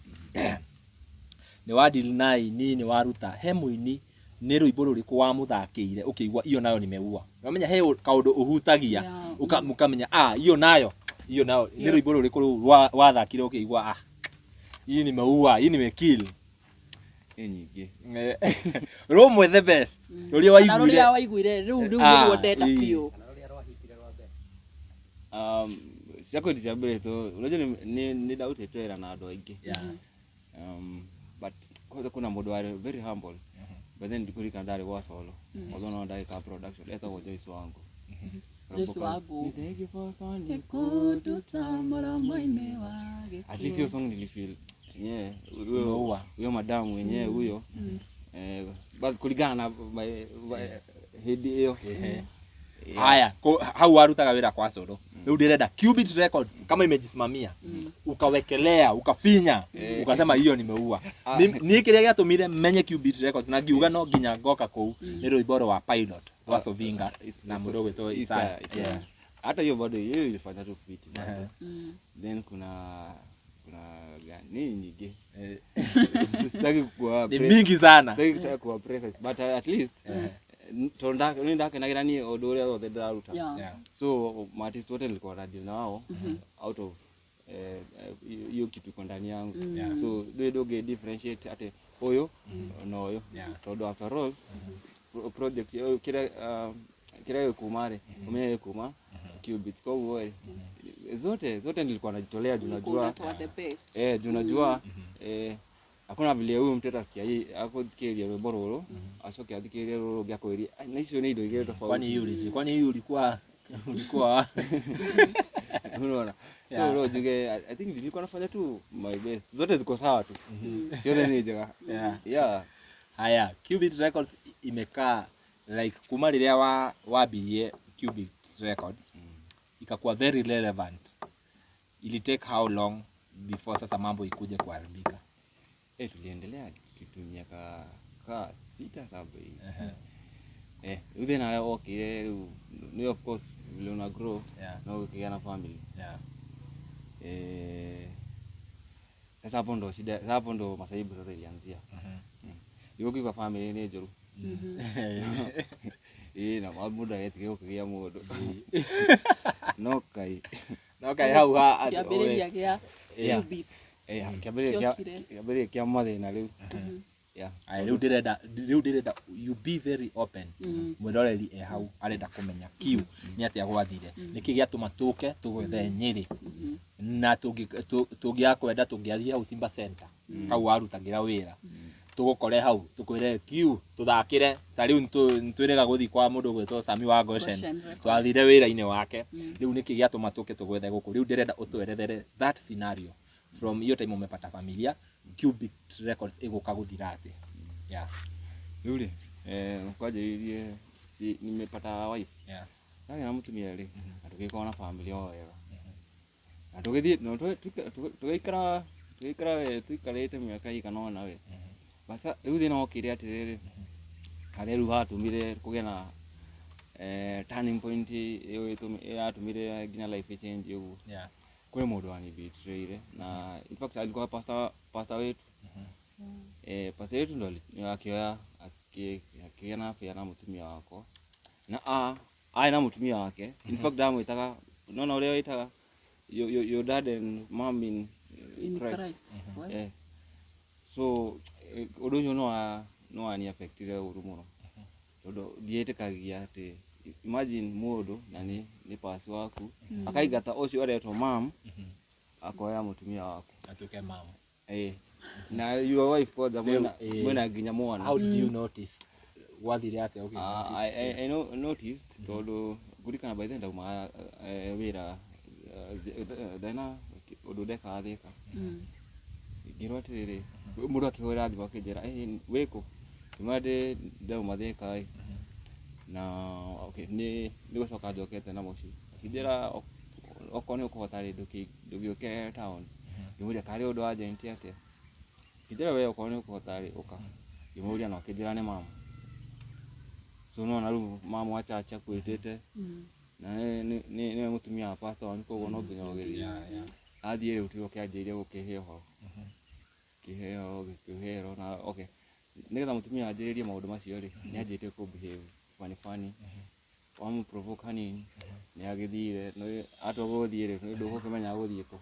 Nĩ wa deal na aini, nĩ waruta he mũini, nĩ rwĩmbo rũrĩkũ wamũthakĩire ũkĩigua iyo nayo nimeua? Ũramenya he kaũndũ ũhutagia mũkamenya iyo nayo nĩ rwĩmbo rũrĩkũ rũu wathakire ũkĩigua hii nimeua, hii nimekill? Nĩ nyingĩ. Rũmwe the best rũrĩa Kana waiguire. Rũrĩa waiguire rĩu nĩruo ndenda biũ. Kana rũrĩa rwahitire rwa mbere. Cia kwendi cia mbere to unajua nĩ ndarutĩte wĩra na andũ aingĩ, but kwanza kuna mũndũ warĩ very humble, but then ndikũririkana ndarĩ gwa solo, although no ndagĩka production, etagwo Joyce Wangu. Joyce Wangu. Nĩ mũromo-inĩ wa At least hiyo song nilifeel yeah, huyo Umeua. Huyo madamu wenyewe huyo, but kulingana na hĩndĩ ĩyo. Yeah. Haya, hau warutaga wĩra kwa Solo, rĩu ndĩrenda Qbeat Records kama imejisimamia, ukawekelea, ukafinya, ukasema hiyo nimeua. Niĩ kĩrĩa gĩatũmire menye Qbeat Records na ngiuga no nginya ngoka kũu nĩ rwĩmbo rwa Pilot rwa Sovinga na mũndũ ũgwĩtwo Isaya. Isaya, Isaya. Hata hiyo bado, hiyo ilifanya tu fiti bado. Then kuna gani nyingi, sitaki kuwa Ni mingi sana. Sitaki kuwa precise, but at least tondũ nĩ ndakenagĩra niĩ ũndũ ũrĩa wothe ndĩraruta. So maartist wote nilikuwa na deal na wao out of hiyo kitu iko ndani yangu. So ndũĩ ndũngĩ differentiate atĩ ũyũ na ũyũ, tondũ after all project ĩyo kĩrĩa kĩrĩa gĩkuma rĩ, ũmenye gĩkuma Qbeats. Koguo rĩ, zote zote nilikuwa najitolea juu Ulikuwa najua unatoa the best. Juu najua hakuna vile huyu mtu atasikia hii akuthikĩrĩria rwĩmbo rũrũ acoke athikĩrĩrie rũrũ rũngĩ akwĩrie, "Ai, na icio nĩ indo igĩrĩ tofauti." Kwani hii kwani hii ulikuwa Unaona? So no njuge I think nilikuwa nafanya tu my best, zote ziko sawa tu, ciothe nĩ njega. Yeah. Haya, Qbeat Records imekaa like kuma rĩrĩa wa wambirie Qbeat Records ikakuwa very relevant. Ili take how long before sasa mambo ikuje kuharibika? Tuliendelea kitu miaka kaa 6, 7 hivi. Rĩu thĩna ũrĩa wokire rĩu nĩ, of course, vile una grow no ũkĩgĩa na family. Sasa hapo ndo shida, sasa hapo ndo masaibu sasa ilianzia. Rĩu ũkiuga family nĩ njũru. Ĩĩ, na mũndũ agetigĩra gũkĩgĩa mũndũ. No kai. No kai hau ha Kĩambĩrĩria gĩa Qbeats. Kĩambĩrĩria kĩa Kĩokire. Kĩambĩrĩria kĩa mathĩna rĩu. Yeah. Aya, rĩu ndĩrenda you be very open. Mwĩroreri e hau arenda kũmenya kiu nĩ atĩa gwathire, nĩkĩ gĩatũma tũke tũgwethe Nyĩrĩ, na tũngĩaga kwenda tũngĩathiĩ hau Simba Center kau warutagĩra wĩra, tũgũkore hau tũkwĩre kiu tũthakĩre. Ta rĩu nĩtwĩrĩga gũthiĩ kwa mũndũ ũgwĩtwo Sami wa Goshen. Goshen Records. Twathire wĩra-inĩ wake. Rĩu nĩkĩ gĩatũma tũke tũgwethe gũkũ? Rĩu ndĩrenda ũtwerethere that scenario from hiyo time umepata familia, Qbeat Records ĩgũka gũthira atĩ, yeah. Rĩu rĩ, kwanjĩrĩirie si nimepata wife. Ndagĩa na mũtumia rĩ, na tũgĩkorwo na family o wega. Na tũgĩthiĩ no tũgĩikara we tũikarĩte mĩaka ĩigana ũna we. Basa rĩu thĩna wokire atĩrĩrĩ, harĩa rĩu hatũmire kũgĩe na turning point ĩyo yatũmire nginya life ĩchange ũguo. Kwĩ mũndũ wanibetrayire, na in fact alikuwa pastor wetu. Pastor wetu ndo akĩoya akĩgĩa na affair na mũtumia wakwa. Na arĩ na mũtumia wake. In fact ndamwĩtaga, nona ũrĩa wĩtaga your dad and mom in In Christ. Christ. Well, So ũndũ ũcio no wani affectire ũru mũno, tondũ ndiĩtĩkagia atĩ, imagine, mũndũ na nĩ pasi waku akaingata ũcio aretwo mam, akoya mũtumia waku. Atuĩke mama. Na your wife kwanza mwena mwena nginya mwana. How did you notice? Gwathire atĩa ũkĩ notice? I noticed tondũ ngũririkana by then ndaumaga wĩra, ndena ũndũ ndekaga Thĩka. Ngĩrwo atĩrĩrĩ, mũndũ akĩhũrĩra thimũ akĩnjĩra, "Wĩkũ?" Ngĩmwĩra ndĩ ndauma Thĩka ĩ, na okay, nĩ gũcoka njokete na mũciĩ. Akĩnjĩra okorwo nĩ ũkũhota rĩ, ndũgĩũke town. Ngĩmũria karĩ ũndũ urgent atĩa. Akĩnjĩra we okorwo nĩ ũkũhota rĩ, ũka. Ngĩmũria na akĩnjĩra nĩ mama. So nĩwona rĩu mama wa church akwĩtĩte na nĩwe mũtumia wa pastor wanyu, koguo no nginya ũgĩthiĩ. Athiĩ rĩu tigo kĩanjĩrĩirie gũkĩhe ũhoro, kĩhe ũhoro, gĩkĩhe ũhoro. Na okay, nĩgetha mũtumia anjĩrĩrie maũndũ macio rĩ, nĩ anjĩtie kũ behave funny funny, wamũ provoke hanini nĩ agĩthire. Nĩ atua gũthiĩ rĩ, nĩ ndũgũkĩmenya gũthiĩ kũ.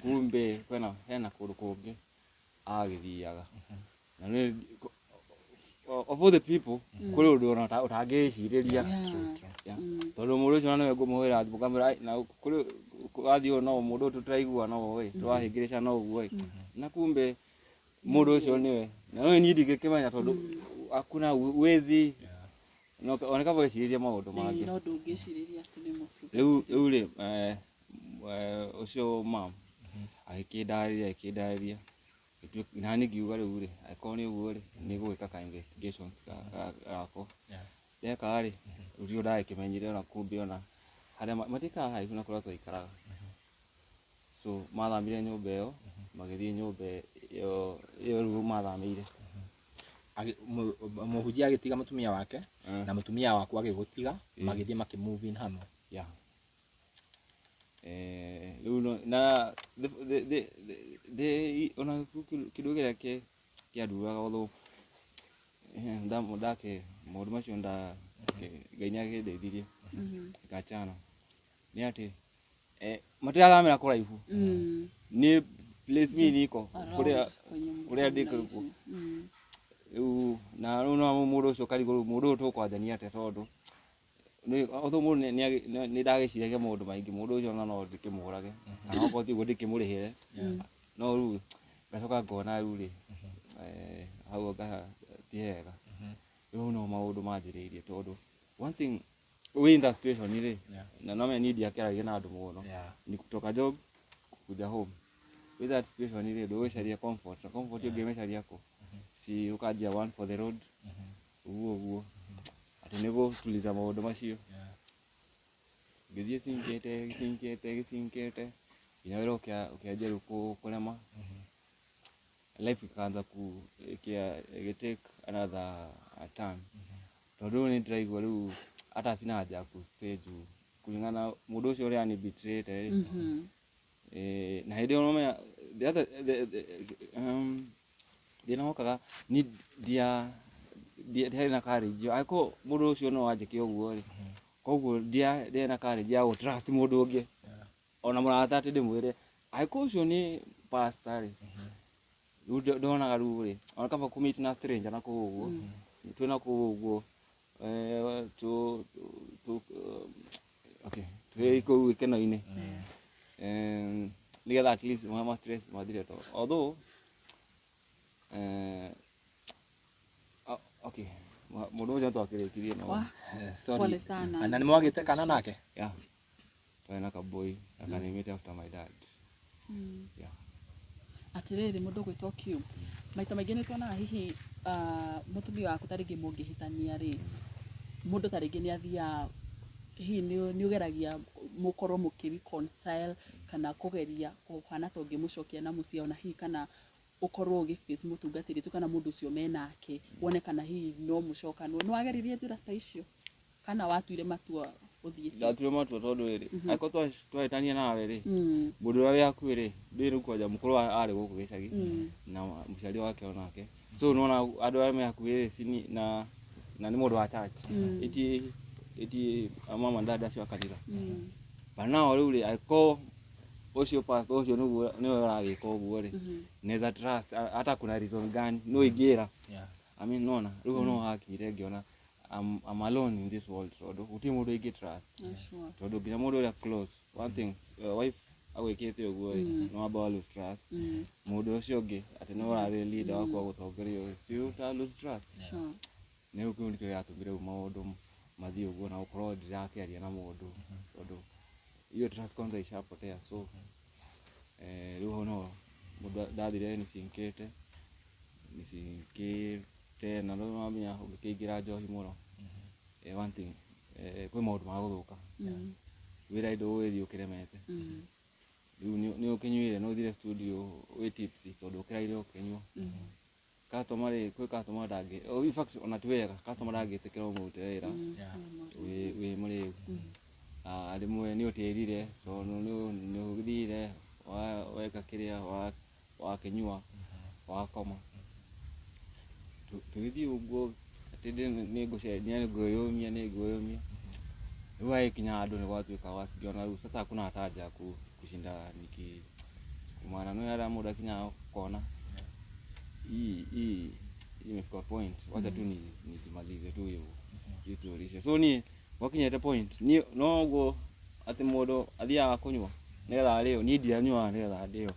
Kumbe kwĩna hena kũndũ kũngĩ agĩthiaga, na nĩ of all the people kũrĩ ũndũ ona ũtangĩcirĩria. Yeah. Tondũ mũndũ ũcio na nĩwe ngũmũhũrĩra thimũ ngamwĩra, "Ai, na kũrĩ wathiĩ ũũ no mũndũ ũyũ tũtiraigua no ĩ tũrahĩngĩrĩcana ũguo ĩ," na kumbe mũndũ ũcio nĩwe, na no niĩ ndingĩkĩmenya tondũ hakuna wezi no oneka weciririe maũndũ mangĩ. No ndũngĩcirĩria atĩ nĩ mũtu. Rĩu rĩ, ũcio mam agĩkĩndarĩria nani ngiuga rĩu rĩ, angĩkorwo nĩ ũguo rĩ, nĩ gũgĩka ka investigations gakwa. Ndeka rĩ, rĩu ndagĩkĩmenyire ona kumbe ona harĩa matiikaraga haraihu na kũrĩa twaikaraga. So mathamire nyũmba ĩyo, magĩthiĩ nyũmba ĩyo rĩu mathamĩire. Mũhunjia agĩtiga mũtumia wake na mũtumia waku agĩgũtiga, magĩthiĩ makĩ move in hamwe. Yeah. Rĩu na the ona kĩndũ kĩrĩa kĩanduraga, although ndake maũndũ macio nda Ngai nĩ akĩndeithirie ngachana, nĩ atĩ Matirathamĩra kũraihu. Nĩ place mi niko Around kũrĩa kwenye kũrĩa ndĩ mnaishi. kũu. Rĩu na rĩu no mũndũ ũcio ũkarigwo rĩu mũndũ ũyũ tũkwanjania atĩa tondũ nĩ although mũndũ nĩ ndagĩciragia maũndũ maingĩ, mũndũ ũcio ona no ndĩkĩmũrage kana okorwo ti ũguo ndĩkĩmũrĩhĩre, no rĩu ngacoka ngona rĩu rĩ, hau anga ti hega. Rĩu no maũndũ manjĩrĩirie tondũ one thing we in that situation rĩ, na no niĩ ndiakĩaragia na andũ mũno, ni kutoka job kuja home with that situation rĩ, ndũgũcaria comfort, na comfort ũngĩmĩcaria kũ? Si ũkanjia one for the road ũguo ũguo atĩ nĩ gũtuliza maũndũ macio. Ngĩthiĩ cinkĩte gĩcinkĩte gĩcinkĩte nginya wĩra ũkĩanjia rĩu kũrema, life ikaanza ku ĩgĩ take another turn, tondũ rĩu nĩ ndĩraigua rĩu hata sina haja ya ku stay juu kulingana na mũndũ ũcio ũrĩa anibetrayte rĩ. Na hĩndĩ ĩyo nĩũramenya the other the, thĩna wokaga ni ndia ndiarĩ na courage ĩyo, angĩkorwo mũndũ ũcio no anjĩke ũguo rĩ, koguo ndiarĩ na courage ya gũ trust mũndũ ũngĩ ona mũrata atĩ ndĩmwĩre angĩkorwo ũcio nĩ pastor rĩ, rĩu ndonaga rĩu rĩ, ona kaba kũ meet na stranger na kũu ũguo twĩna kũu ũguo, tu tu okay twĩ kũu gĩkeno-inĩ, nĩgetha at least ma stress mathire to although okay mũndũ ũcio twakĩrĩkirie no. Wah, Sorry. Pole sana. Na nĩ mwagĩte kana nake? Yeah, twarĩ na kaboi akanĩmĩte after my dad. Yeah. Atirĩrĩ, mũndũ ũgwĩtwo Q, maita maingĩ nĩ tuonaga hihi mũtumia waku ta rĩngĩ mũngĩhĩtania rĩ, mũndũ ta rĩngĩ nĩ athiaga hihi nĩ ũgeragia mũkorwo mũkĩ reconcile kana kũgeria kũhana ta ũngĩmũcokia na mũciĩ, ona hihi kana ũkorwo ũgĩ face mũtungatĩri ũcio kana mũndũ ũcio menake, wone kana hihi no mũcokanwo. Nĩ wageririe njĩra ta icio kana watuire matua ũthiĩte? Ndatuire matua tondũ rĩrĩ, angĩkorwo twahĩtania nawe rĩ, mũndũ ũrĩa wĩ hakuhĩ rĩ, ndũĩ rĩu kwanja mũkũrũ arĩ gũkũ gĩcagi na mũciari wake onake, so nĩwona andũ arĩa me hakuhĩ rĩ sini na nĩ mũndũ wa church, iti mama na dad acio a kanitha. But now rĩu rĩ, angĩkorwo ũcio pastor ũcio nĩguo nĩwe ũragĩka ũguo rĩ, naweza trust hata kuna reason gani no ingĩra? I mean, nona rĩu hau no hakinyire ngĩona I'm alone in this world tondũ gũtirĩ mũndũ ingĩ trust. Tondũ nginya mũndũ ũrĩa close, one thing, wife agwĩkĩte ũguo rĩ, no wamba wa lose trust mũndũ ũcio ũngĩ atĩ nĩwe ũrarĩ leader waku wa gũtongoria, si uta lose trust? Sure. Nĩ kĩu nĩkĩo gĩatũmire rĩu maũndũ mathiĩ ũguo na gũkorwo ndirakĩaria na mũndũ tondũ hiyo trust kwanza ishapotea. So rĩu hau no mũndũ ndathire nĩcinkĩte na rĩu wamenya ũngĩkĩingĩra njohi mũno, one thing, kwĩ maũndũ ma gũthũka, wĩra ndũgũgĩthiĩ ũkĩremete. Rĩu nĩ ũkĩnyuire, nĩ ũthire studio wĩ tipsy tondũ ũkĩraire ũkĩnyua. Customer rĩ, kwĩ customer ndangĩ, oh, in fact ona ti wega, customer ndangĩtĩkĩra ũmũrute wĩra wĩ mũrĩu. Rĩmwe nĩ ũtĩrire tondũ nĩ ũthire weka kĩrĩa wakĩnyua wakoma. Tũgĩthiĩ ũguo atĩ nĩ ngũcenjia, nĩ ngwĩyũmia, nĩ ngwĩyũmia. Rĩu hagĩkinya handũ nĩ gwatuĩka ngĩona rĩu sasa hakuna hata haja ya kushinda nikisukumana. No harĩa mũndũ akinyaga kona hii imefika point, wacha tu nijimalize tu hivyo iturishe. So niĩ gwakinyĩte point niĩ no ũguo atĩ mũndũ athiaga kũnyua nĩgetha arĩo, niĩ ndianyuaga nĩgetha ndĩo,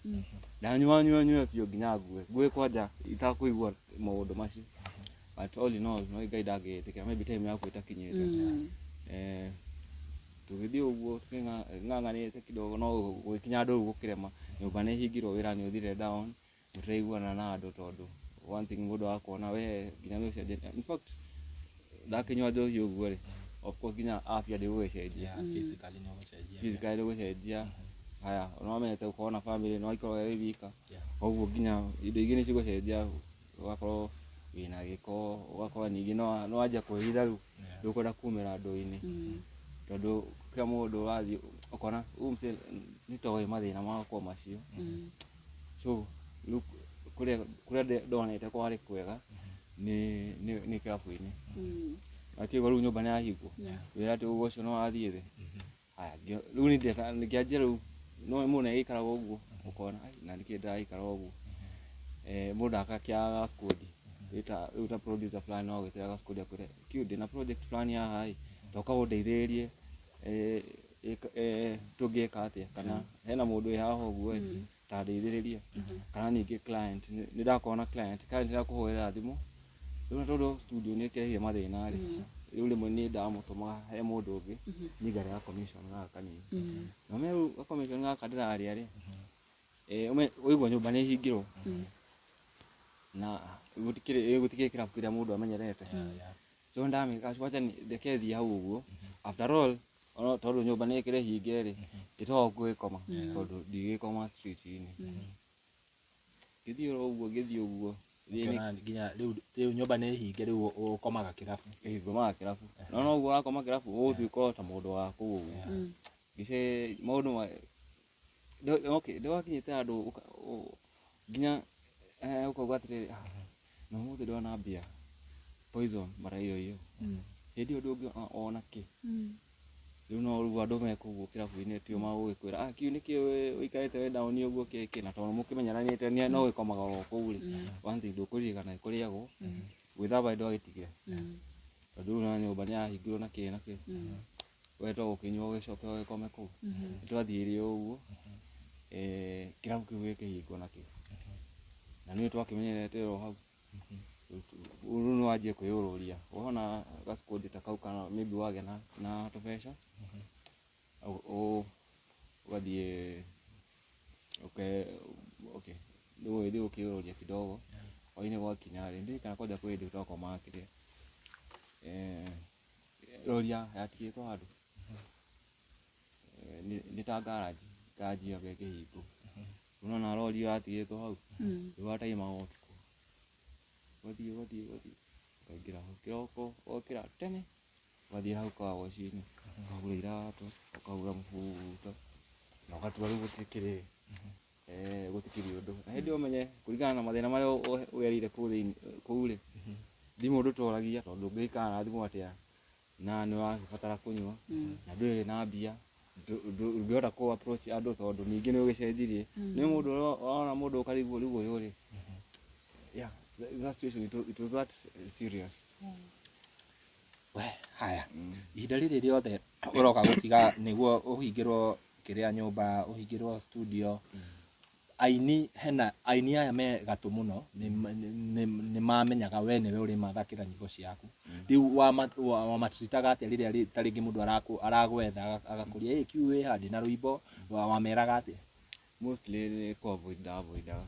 ndanyua nyua nyue biũ nginya ngue kwanja itakũigua maũndũ macio. But all in all no Ngai ndangĩtĩkĩra, maybe time yaku ĩtakinyĩte. Tũgĩthiĩ ũguo ng'ang'anĩte kidogo no gũgĩkinya handũ rĩu gũkĩrema, nyũmba nĩ ĩhingirwo, wĩra nĩ ũthire down, mũtiraiguana na andũ tondũ one thing mũndũ akuona we nginya nĩ ũcenjetie. In fact ndakĩnyua njohi ũguo rĩ, of course nginya afya ndĩgũgĩcenjia. Yeah, physically nĩ ũgũcenjia. Physically ndĩgũcenjia. Haya, nĩ wamenyete gũkorwo na family, nĩ waikaraga wĩ wika, koguo nginya indo ingĩ nĩ cigũcenjia, ũgakorwo wĩna gĩko, ũgakorwo ningĩ no wanjia kwĩhitha rĩu, ndũkwenda kumĩra andũ-inĩ tondũ kila mũndũ ũrathiĩ ũkona huyu msee nĩ toĩ mathĩna makwa macio. So rĩu kũrĩa ndonete kwarĩ kwega nĩ kĩrabu-inĩ, akĩigua rĩu nyũmba nĩ yahingwo, wĩra atĩ ũguo ũcio nĩ wathiĩ thĩ. Haya, rĩu nĩ ngĩanjia rĩu no mũndũ nĩ agĩikaraga ũguo ũkona ai na nĩkĩ ndĩraikara ũguo. Mũndũ agakĩaga gaskũndi rĩu ta producer fulani no agwĩtĩre gaskũndi akwĩre Q ndĩna project fulani haha ĩ toka ũndeithĩrĩrie tũngĩka atĩa kana hena mũndũ wĩ haha ũguo ĩ ta ndeithĩrĩrie. Kana ningĩ client nĩ ndakorwo na client, client nĩ akũhũrĩra thimũ Rĩu na tondũ studio nĩ ĩkĩrehire mathĩna rĩ, rĩu rĩmwe niĩ ndamũtũmaga he mũndũ ũngĩ, niĩ ngarĩa ga commission gaka kanini. Na ũmenye rĩu ga commission gaka ndĩrarĩa rĩ, waigua nyũmba nĩ ĩhingĩrwo, na gũtikĩrĩ gũtikĩrĩ kĩrabu kĩrĩa mũndũ amenyerete. So nĩndamĩka wacha reke thiĩ hau ũguo, after all ona tondũ nyũmba nĩ ĩkĩrĩ hinge rĩ, ĩtoga gũgĩkoma tondũ ndigĩkoma street inĩ. Ngĩthiĩ oro ũguo ngĩthiĩ ũguo. Ũkĩona nginya rĩu rĩu nyũmba nĩ hinge rĩu ũkomaga kĩrabu. Ĩĩ ngomaga kĩrabu. No noguo ũrakoma kĩrabu ũgũtuĩka o ta mũndũ wa kũu ũguo. Ngĩce maũndũ ma okay nĩwakinyĩte handũ nginya ũkauga atĩrĩrĩ ah na ũmũthĩ ndona mbia poison mara hiyo hiyo. Hĩndĩ ĩyo ndũngĩona ona kĩ. Rĩu no rĩu andũ me kũu ũguo kĩrabu-inĩ tio magũgĩkwĩra ah kĩu nĩkĩ ũikarĩte wĩ down ũguo kĩ kĩ na tondũ mũkĩmenyeranĩte no gĩkomaga oro kũu rĩ, one thing ndũkũririkana nĩ kũrĩagwo, gwĩthamba nĩ ndwagĩtigire, tondũ rĩu ona nyũmba nĩ yahingirwo na kĩ na kĩ, we to gũkĩnyua ũgĩcoke ũgĩkome kũu. Nĩ twathiire ũguo, kĩrabu kĩu gĩkĩhingwo nakĩo, na nĩ twakĩmenyerete oro hau. Rĩu nĩ wanjie kwĩyũrũria wona ga squad ta kau kana maybe wagĩa na tũbeca ũgathiĩ okay rĩu ũgĩthiĩ ũkĩyũrũria kidogo hwainĩ gwakinya rĩ, ndirikana kwanja kwĩ hĩndĩ twakomaga kĩrĩa rori yatigĩtwo handũ nĩ ta garage, garage ĩyo ĩkĩhingwo. Nĩwona rori ĩyo yatigĩtwo hau, rĩu wataimaga ũtukũ. Ũgathiĩ ũgathiĩ ũgathiĩ ũkaingĩra hau. Kĩroko wokĩra tene, ũgathiĩ hau car wash inĩ, ũkagũra iratũ, ũkagũra mũbuto, na ũgatua rĩu gũtikĩrĩ gũtikĩrĩ ũndũ. Na hĩndĩ ĩyo ũmenye kũringana na mathĩna marĩa ũgereire kũu thĩinĩ kũu rĩ, thimũ ndũtoragia tondũ ũngĩikara na thimũ atĩa na nĩ ũrabatara kũnyua na ndũrĩ na mbia ndũngĩhota kũ approach andũ tondũ ningĩ nĩ ũgĩcenjirie nĩ mũndũ ũrona mũndũ ũkarigwo rĩu ũyũ rĩ yeah that situation it was that serious. We haya ihinda rĩrĩ rĩothe ũroka gũtiga nĩguo ũhingĩrwo kĩrĩa nyũmba ũhingĩrwo studio Aini hena aini aya me gatũ mũno nĩ mamenyaga we nĩwe ũrĩmathakĩra nyĩmbo ciaku. Rĩu wamatritaga atĩa rĩrĩa ta rĩngĩ mũndũ aragwetha agakũria ĩ Q wĩ ha ndĩna rwĩmbo, wameraga atĩa? Mostly nĩ kũ avoid nda avoid aga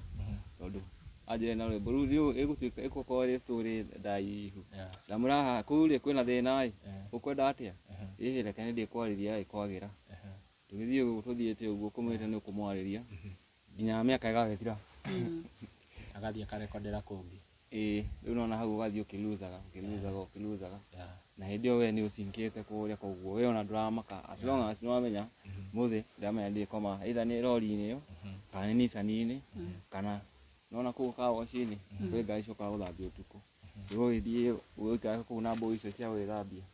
tondũ anjĩra ena rwĩmbo rĩu rĩu ĩgũtuĩka ĩgũkorwo ĩrĩ story ndaihu. Ndamwĩra haha kũu rĩ kwĩna thĩna ĩ, ũkwenda atĩa? Ĩhĩ reke nĩ ndĩkwarĩria ĩ kwagĩra. Tũgĩthiĩ ũguo tũthiĩte ũguo ũkũmwĩta nĩ ũkũmwarĩria nginya mĩaka ĩgagĩthira. Agathiĩ akarekondera kũngĩ. Ĩĩ rĩu nĩwona hau ũgathiĩ ũkĩluzaga ũkĩluzaga ũkĩluzaga na hĩndĩ ĩyo we nĩ ũcinkĩte kũrĩa koguo we ona ndũramaka as long as nĩwamenya mũthĩ ndĩramenya ndĩkoma either nĩ rori-inĩ ĩyo kana nĩ Nissan-inĩ kana nĩwona kũu car wash-inĩ kwĩ ngari ciũkaga gũthambia ũtukũ. Rĩu ũgĩthiĩ ũgĩikara kũu na mbũri icio cia gwĩthambia.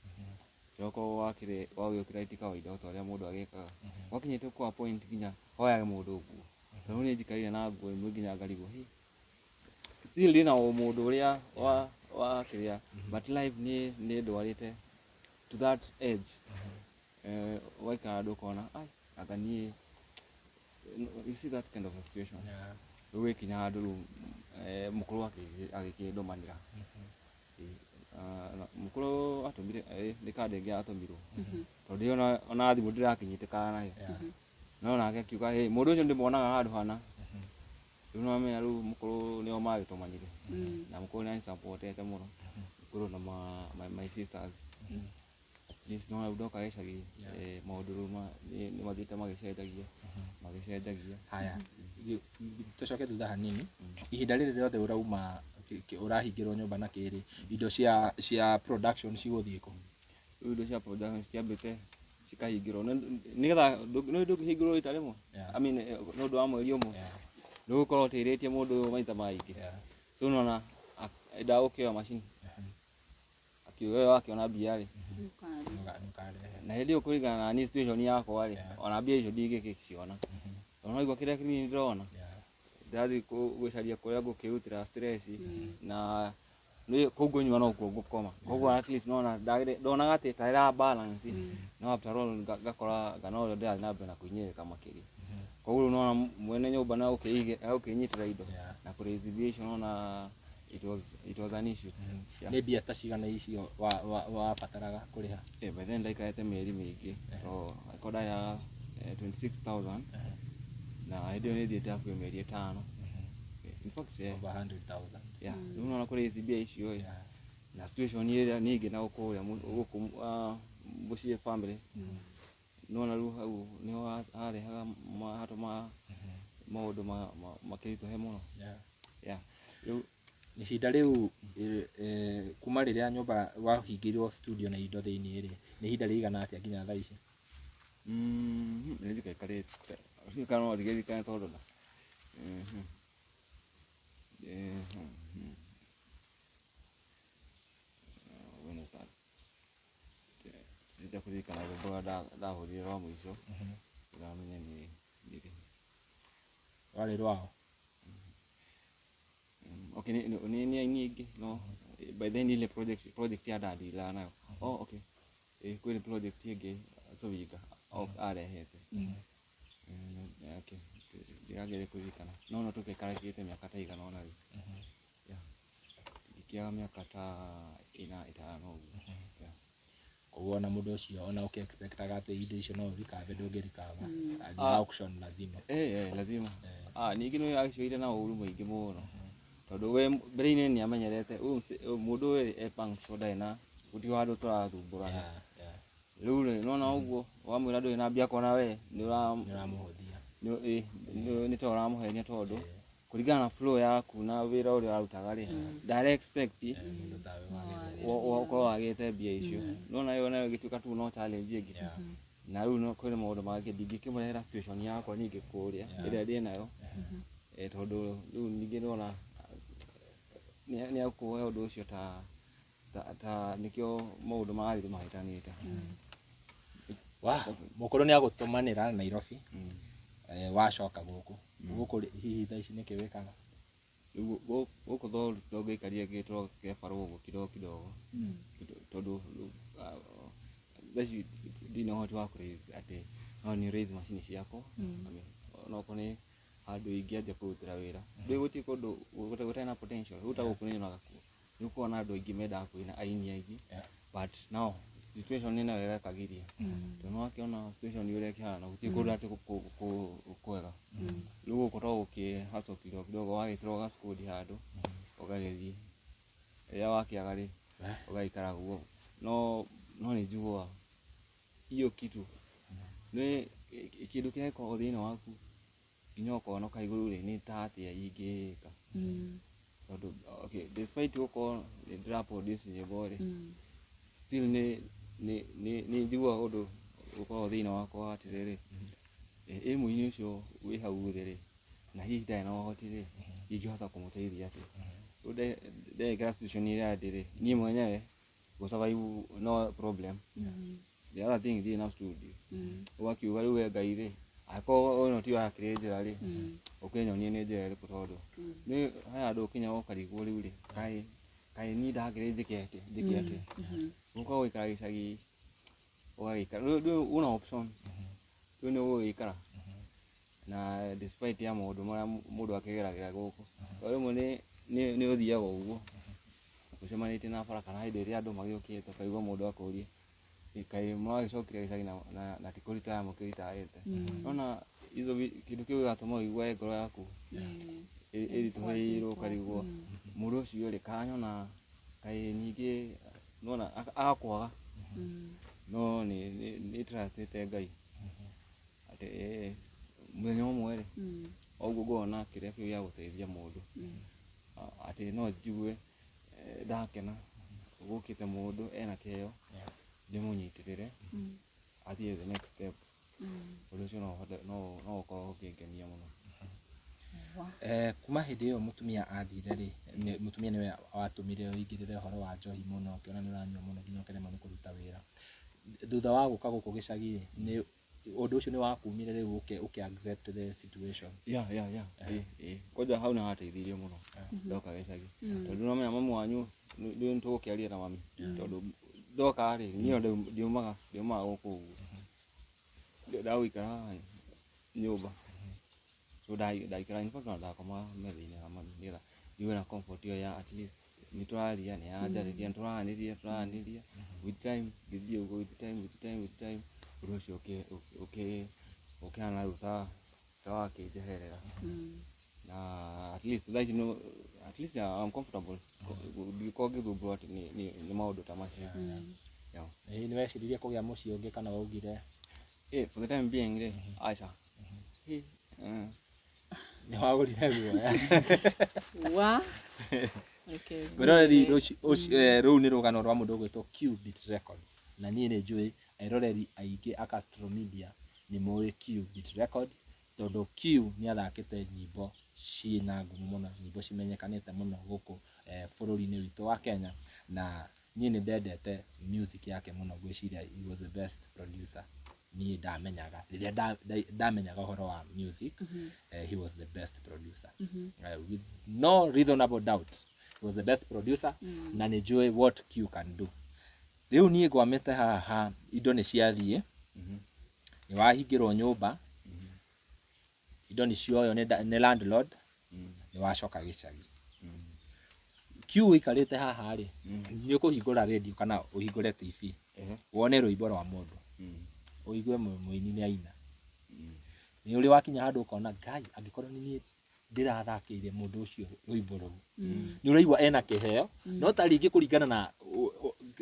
Kĩroko wakĩrĩ wagĩũkĩra ti kawaida ota ũrĩa mũndũ agĩkaga. Gwakinyĩte kwa point nginya hoyage mũndũ nguo. Tondũ niĩ njikarire na nguo imwe nginya ngarigwo hĩ, still ndĩna ũmũndũ ũrĩa wa wa kĩrĩa but life nĩ nĩ ĩndwarĩte to that edge. Ũgaikara handũ ũkona ai anga niĩ you see that kind of a situation. Rĩu gũgĩkinya handũ rĩu mũkũrũ agĩkĩndũmanĩra. Mũkũrũ atũmire nĩ kandi ĩngĩ yatũmirwo tondũ ĩyo ona thimũ ndĩrakĩnyitĩkaga nayo. No nake akiuga hĩ mũndũ ũcio ndĩmuonaga handũ hana. Rĩu nĩwamenya rĩu mũkũrũ nĩo magĩtũmanire. Na mũkũrũ nĩ anĩ support ete mũno. Mũkũrũ na my sisters. At least nĩwona rĩu ndoka gĩcagi maũndũ rĩu nĩ mathiĩte magĩcenjagia magĩcenjagia. Haya, tũcoke thutha hanini, ihinda rĩrĩ rĩothe ũrauma ũrahingĩrwo nyũmba na kĩrĩ, indo cia cia production cigũthiĩ kũ? Rĩu indo cia production citiambĩte cikahingĩrwo nĩgetha nĩũĩ ndũngĩhingĩrwo rita rĩmwe I mean nĩ ũndũ wa mweri ũmwe nĩ ũgũkorwo ũtĩrĩtie mũndũ ũyũ maita maingĩ so nĩwona endaga gũkĩoya macini. Akiuga we wakĩona mbia rĩ. Nĩũkarehe. Na hĩndĩ ĩyo kũringana na niĩ situation yakwa rĩ, ona mbia icio ndingĩgĩciona, tondũ no igua kĩrĩa kĩnini ndĩrona, ndĩrathiĩ gũcaria kũrĩa ngũkĩrutĩra stress, na nĩ kũu ngũnyua nokuo ngũkoma. Koguo at least nona ndonaga atĩ ta ĩra balance, no after all ngakora nga no ndĩrathiĩ na mbere na kũhinyĩrĩrĩka makĩria. Koguo rĩu nona mwene nyũmba na gũkĩnyitĩra indo na kũraise mbia icio, nona it was an issue. Yeah. Nĩ mbia ta cigana icio wabataraga kũrĩha? By then ndaikarĩte mĩeri mĩingĩ, so angĩkorwo ndarĩhaga 26,000, na hĩndĩ ĩyo nĩ thiĩte hakuhĩ mĩeri 5, in fact. Over 100,000. Yeah, rĩu nona kũraise mbia icio ĩ, na situation ĩrĩa ningĩ na kũrĩa gũkũ mũciĩ family, nona rĩu hau nĩho harehaga hatũmaga maũndũ makĩritũhe mũno. Yeah, rĩu Ihinda rĩu kuma rĩrĩa nyũmba wahingĩirwo studio na indo thĩinĩ rĩ, nĩ ihinda rĩigana atĩa nginya thaa ici? Nĩ njikaikarĩte ũcio kana no ndigĩririkane tondũ na when was that? Ndĩrenda kũririkana rwĩmbo rũrĩa ndahũrire rwa mũico, ndĩramenya nĩ rĩ. Rwarĩ rwao? Okay, nĩ aini aingĩ, no by then ile project ya ndandiraga nayo. Oh, okay. Kwĩ project ĩngĩ Sowinga arehete. Okay, ndĩrageria kũririkana, no tũgĩikarĩte mĩaka ta ĩigana ũna rĩu. Yeah. Ngĩkĩaga mĩaka ta 4, 5 ũguo. Yeah. Koguo ona mũndũ ũcio ona ũkĩ-expectaga atĩ indo icio no ũrikave, ndũngĩrikava. Nĩ auction lazima. Eh, lazima. Ningĩ nĩ agĩcoire na ũru mũingĩ mũno, tondũ we mbere-inĩ nĩ amenyerete ũyũ mũndũ ũyũ e punctual, ndarĩ na gũtirĩ handũ tũrathumbũrana. Rĩu rĩ, nĩwona ũguo wamwĩra ndũrĩ na mbia, akona we nĩ Nĩũramũhũthia. Nĩ ta ũramũhenia, tondũ kũringana na flow yaku na wĩra ũrĩa ũrarutaga rĩ, ndara expect Mũndũ tawe wagĩrĩire. Ũkorwo wagĩte mbia icio. Nĩwona ĩyo nayo ĩgĩtuĩka tu no challenge ĩngĩ. Na rĩu no kwĩna maũndũ mangĩ ndingĩkĩmũrehera situation yakwa ningĩ kũrĩa ĩrĩa ndĩ nayo, tondũ rĩu ningĩ nĩwona nĩ akuoya ũndũ ũcio ta nĩkĩo maũndũ marathiĩ mahĩtanĩte. Wa mũkũrũ nĩ agũtũmanĩra Nairobi. Wacoka gũkũ rĩ, hihi thaa ici nĩkĩ wĩkaga? Rĩu gũkũ tho ngĩikarire gĩtoro kĩa barũa ũguo kidogo kidogo, tondũ rĩu, thaa ici ndirĩ na ũhoti wa kũ raise atĩ no nĩ raise macini ciakwa. I mean, onokorwo nĩ handũ ingĩanjia kũrutĩra wĩra, rĩu gũtirĩ kũndũ gũtarĩ na potential. Rĩu ta gũkũ nĩ nyonaga kuo nĩ gũkoragwo na andũ aingĩ mendaga kũina, aini aingĩ, but now situation nĩ nayo ĩgakagiria, tondũ nĩ wakĩona situation ũrĩa ĩkĩhana, gũtirĩ kũndũ atĩ kwega. Rĩu gũkũ to gũkĩ hustle kidogo kidogo, wagĩtĩrwo gacukudi handũ ũgagĩthiĩ, rĩrĩa wakĩaga rĩ, ũgagĩikara guo. No nĩ njiguaga hiyo kitu nĩ kĩndũ kĩrĩa gĩkoragwo thĩinĩ waku nginya ũkona ũkaigua rĩu rĩ, nĩ ta atĩa ingĩka, tondũ okay, despite gũkorwo nĩ ndĩra produce nyĩmbo rĩ, still nĩ njiguaga ũndũ ũkoragwo thĩinĩ wakwa atĩrĩrĩ, ĩ mũini ũcio wĩ hau thĩ rĩ, na hihi ndarĩ na ũhoti rĩ, ingĩhota kũmũteithia atĩa? Rĩu ndekĩra situation ĩrĩa ndĩ rĩ, niĩ mwenyewe gũ survive no problem. The other thing, ndirĩ na studio. Ũgakiuga rĩu we Ngai rĩ, angĩkorwo ĩno tiyo yakĩrĩ njĩra rĩ, ũkĩnyonie nĩ njĩra ĩrĩkũ, tondũ nĩ he handũ ũkinya ũkarigwo rĩu rĩ, kaĩ niĩ ndakĩrĩ njĩke atĩa, njĩke atĩa? Ũkaga gũikara gĩcagi, ũgagĩikara rĩu una option, rĩu nĩ ũgũgĩikara na despite ya maũndũ marĩa mũndũ akĩgeragĩra gũkũ. Tondũ rĩmwe nĩ ũthiaga ũguo ũcemanĩtie na bara, kana hĩndĩ ĩrĩa andũ magĩũkĩte, ũkaigua mũndũ akũria, "Ĩ, kaĩ mũragĩcokire gĩcagi na ti kũritaya mũkĩritayĩte?" Nona hizo kĩndũ kĩu gĩgatũma ũigue ngoro yaku ĩritũhĩirwo, ũkarigwo mũndũ ũcio rĩ, kanyona kaĩ ningĩ nona agakwaga. No nĩ trustĩte Ngai atĩ mũthenya ũmwe rĩ, o ũguo ngona kĩrĩa kĩu gĩa gũteithia mũndũ, atĩ no njigue ndakena gũkĩte mũndũ ena kĩheo, ndĩmũnyitĩrĩre athiĩ the next step. Ũndũ ũcio no ũhote no ũkorwo ũkĩngenia mũno. Kuma hĩndĩ ĩyo mũtumia athire rĩ, mũtumia nĩwe watũmire ũingĩrĩre ũhoro wa njohi mũno, ũkĩona nĩ ũranyua mũno nginya ũkĩremwo nĩ kũruta wĩra. Thutha wa gũka gũkũ gĩcagi rĩ, nĩ ũndũ ũcio nĩ wakumire rĩu ũkĩ accept the situation? Yeah, ĩ kwanja hau nĩ hateithirie mũno ndoka gĩcagi, tondũ no menya mamu wanyu rĩu nĩtũgũkĩaria na mami, tondũ ndoka rĩ, niĩ ndiumaga gũkũ ũguo, ndagũikara haha nyũmba. So ndaikara, in fact ona ndakomaga metha-inĩ ya mami nĩgetha njigue na comfort ĩyo ya at least nĩ tũraria, nĩ aranjarĩria, nĩ tũraranĩria. With time ngĩthiĩ ũguo, with time, with time, with time, ũndũ ũcio ũkĩhana rĩu ta wakĩnjeherera, na at least thaa ici no at least I'm comfortable, ndingĩkorwo ngĩthumbũrwo atĩ nĩ maũndũ ta macio, yeah. Ĩ nĩ weciririe kũgĩa mũciĩ ũngĩ kana waugire? For the time being rĩ, aca. Nĩ wagũrire guoya? Wa reke. Mwĩroreri, rũu nĩ rũgano rwa mũndũ ũgwĩtwo Qbeat Records, na niĩ nĩ njũĩ eroreri aingĩ a Castro Media nĩ moĩ Qbeat Records, tondũ Q nĩ athakĩte nyĩmbo ciĩna ngumo mũno, nyĩmbo cimenyekanĩte mũno gũkũ bũrũri-inĩ witũ wa Kenya, na niĩ nĩ ndendete music yake mũno. Ngwĩciria he was the best producer niĩ ndamenyaga rĩrĩa ndamenyaga ũhoro wa music. He was the best producer, with no reasonable doubt he was the best producer, na nĩ njũĩ what Q can do. Rĩu niĩ ngwamĩte haha, indo nĩ ciathiĩ, nĩ wahingĩrwo nyũmba, indo nĩ cioywo nĩ landlord, nĩ wacoka gĩcagi. Q ũikarĩte haha rĩ, nĩ ũkũhingũra radio kana ũhingũre TV, wone rwĩmbo rwa mũndũ, ũigue mũini nĩ aina, nĩ ũrĩ wakinya handũ ũkona, Ngai, angĩkorwo nĩ niĩ ndĩrathakĩire mũndũ ũcio rwĩmbo rũu, nĩ ũraigua ena kĩheo, no ta rĩngĩ kũringana na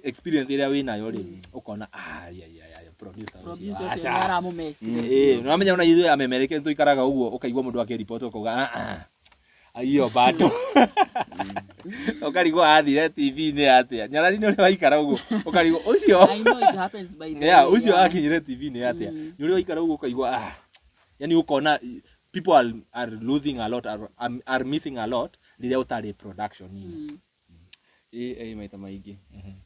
experience ĩrĩa wĩnayo rĩ, ũkona, "Ah, ya ya ya producer ũcio, Producer ũcio aca." nĩ aramũmecire. Ĩĩ, nĩwamenya ona ithuĩ amemereke tũikaraga ũguo, ũkaigua mũndũ akĩripoti, ũkauga, "Ah ah, hiyo bado." Ũkarigwo athire TV-inĩ atĩa. Nyarari, nĩ ũrĩ waikara ũguo ũkarigwo ũcio I know it happens, by the yeah way. Ũcio akinyire TV-inĩ atĩa? Nĩ ũrĩ waikara ũguo ũkaigua, ah, yani ũkona people are losing a lot, are missing a lot rĩrĩa ũtarĩ production-inĩ? Ĩ maita maingĩ,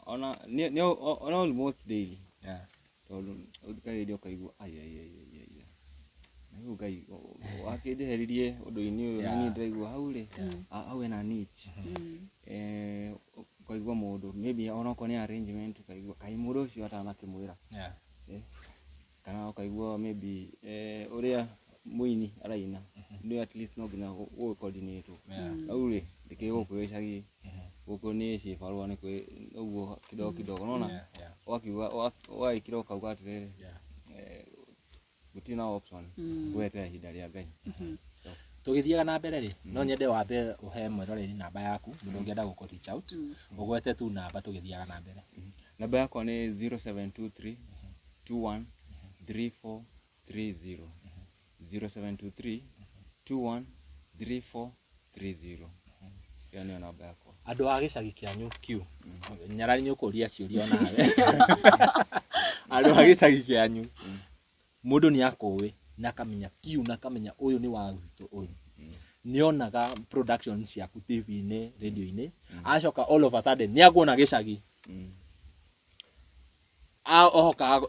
ona nĩ ona almost daily, tondũ ũthikagĩrĩria ũkaigua, ai ai ai ai ai, na rĩu Ngai wakĩnjeheririe ũndũ-inĩ ũyũ, na niĩ ndĩraigua hau rĩ, hau hena niche. Ũkaigua mũndũ maybe onokorwo nĩ arrangement, ũkaigua kaĩ mũndũ ũcio atanakĩmwĩra. Kana ũkaigua maybe ũrĩa mũini araina nĩ at least no nginya gũ coordinate. Rĩu rĩ, ndĩkĩrĩ gũkũ gĩcagi, gũkũ nĩ ciĩbarũa, nĩ kwĩ ũguo kidogo kidogo, nona ũgakiuga ũgagĩkira ũkauga atĩrĩrĩ, gũtirĩ na option, gweterera ihinda rĩa Ngai. Tũgĩthiaga na mbere rĩ, no nyende wambe ũhe mwĩroreri namba yaku, mũndũ ũngĩenda gũkũ reach out, ũgwete tu namba tũgĩthiaga na mbere. Namba yakwa nĩ 0723 21 3430, 0723 21 3430, ĩyo nĩyo namba yakwa. Andũ a gĩcagi kĩanyu, Q, Nyarari, nĩ ũkũria kĩũria onawe. Andũ a gĩcagi kĩanyu, mũndũ nĩ akũĩ na akamenya Q, na akamenya ũyũ nĩ wa gwitũ, ũyũ nĩonaga production ciaku TV-inĩ, radio-inĩ, acoka all of a sudden nĩ akuona gĩcagi. Ohoka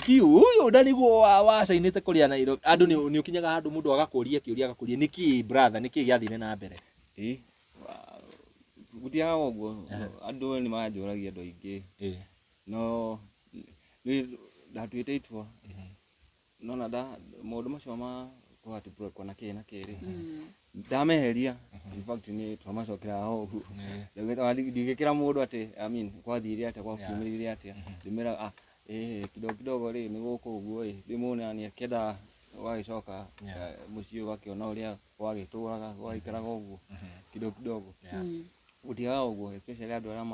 Q ũyũ na nĩguo wacainĩte kũrĩa Nairobi. Andũ nĩ ũkinyaga handũ mũndũ agakũria kĩũria, agakũria, "Nĩkĩ brother, nĩkĩ gĩathire na mbere?" Ĩ, gũtiagaga ũguo, andũ nĩ manjũragia, andũ aingĩ, no nĩ ndatuĩte itua, nona nda maũndũ macio ma kuga atĩ kũrekwo na kĩ na kĩ rĩ, ndameheria. In fact nĩ twamacokera ho ũguo. Ndaugĩte ndingĩkĩra mũndũ atĩ, I mean, gwathire atĩa, gwakiumĩrire atĩa. Ndĩmera, ah, ĩ kidogo kidogo rĩ, nĩ gũkũ ũguo ĩ, ndĩmuona nĩ akĩenda ũgagĩcoka mũciĩ, ũgakĩona ũrĩa wagĩtũraga, wagĩikaraga ũguo kidogo kidogo. Gũtiagaga ũguo, especially andũ arĩa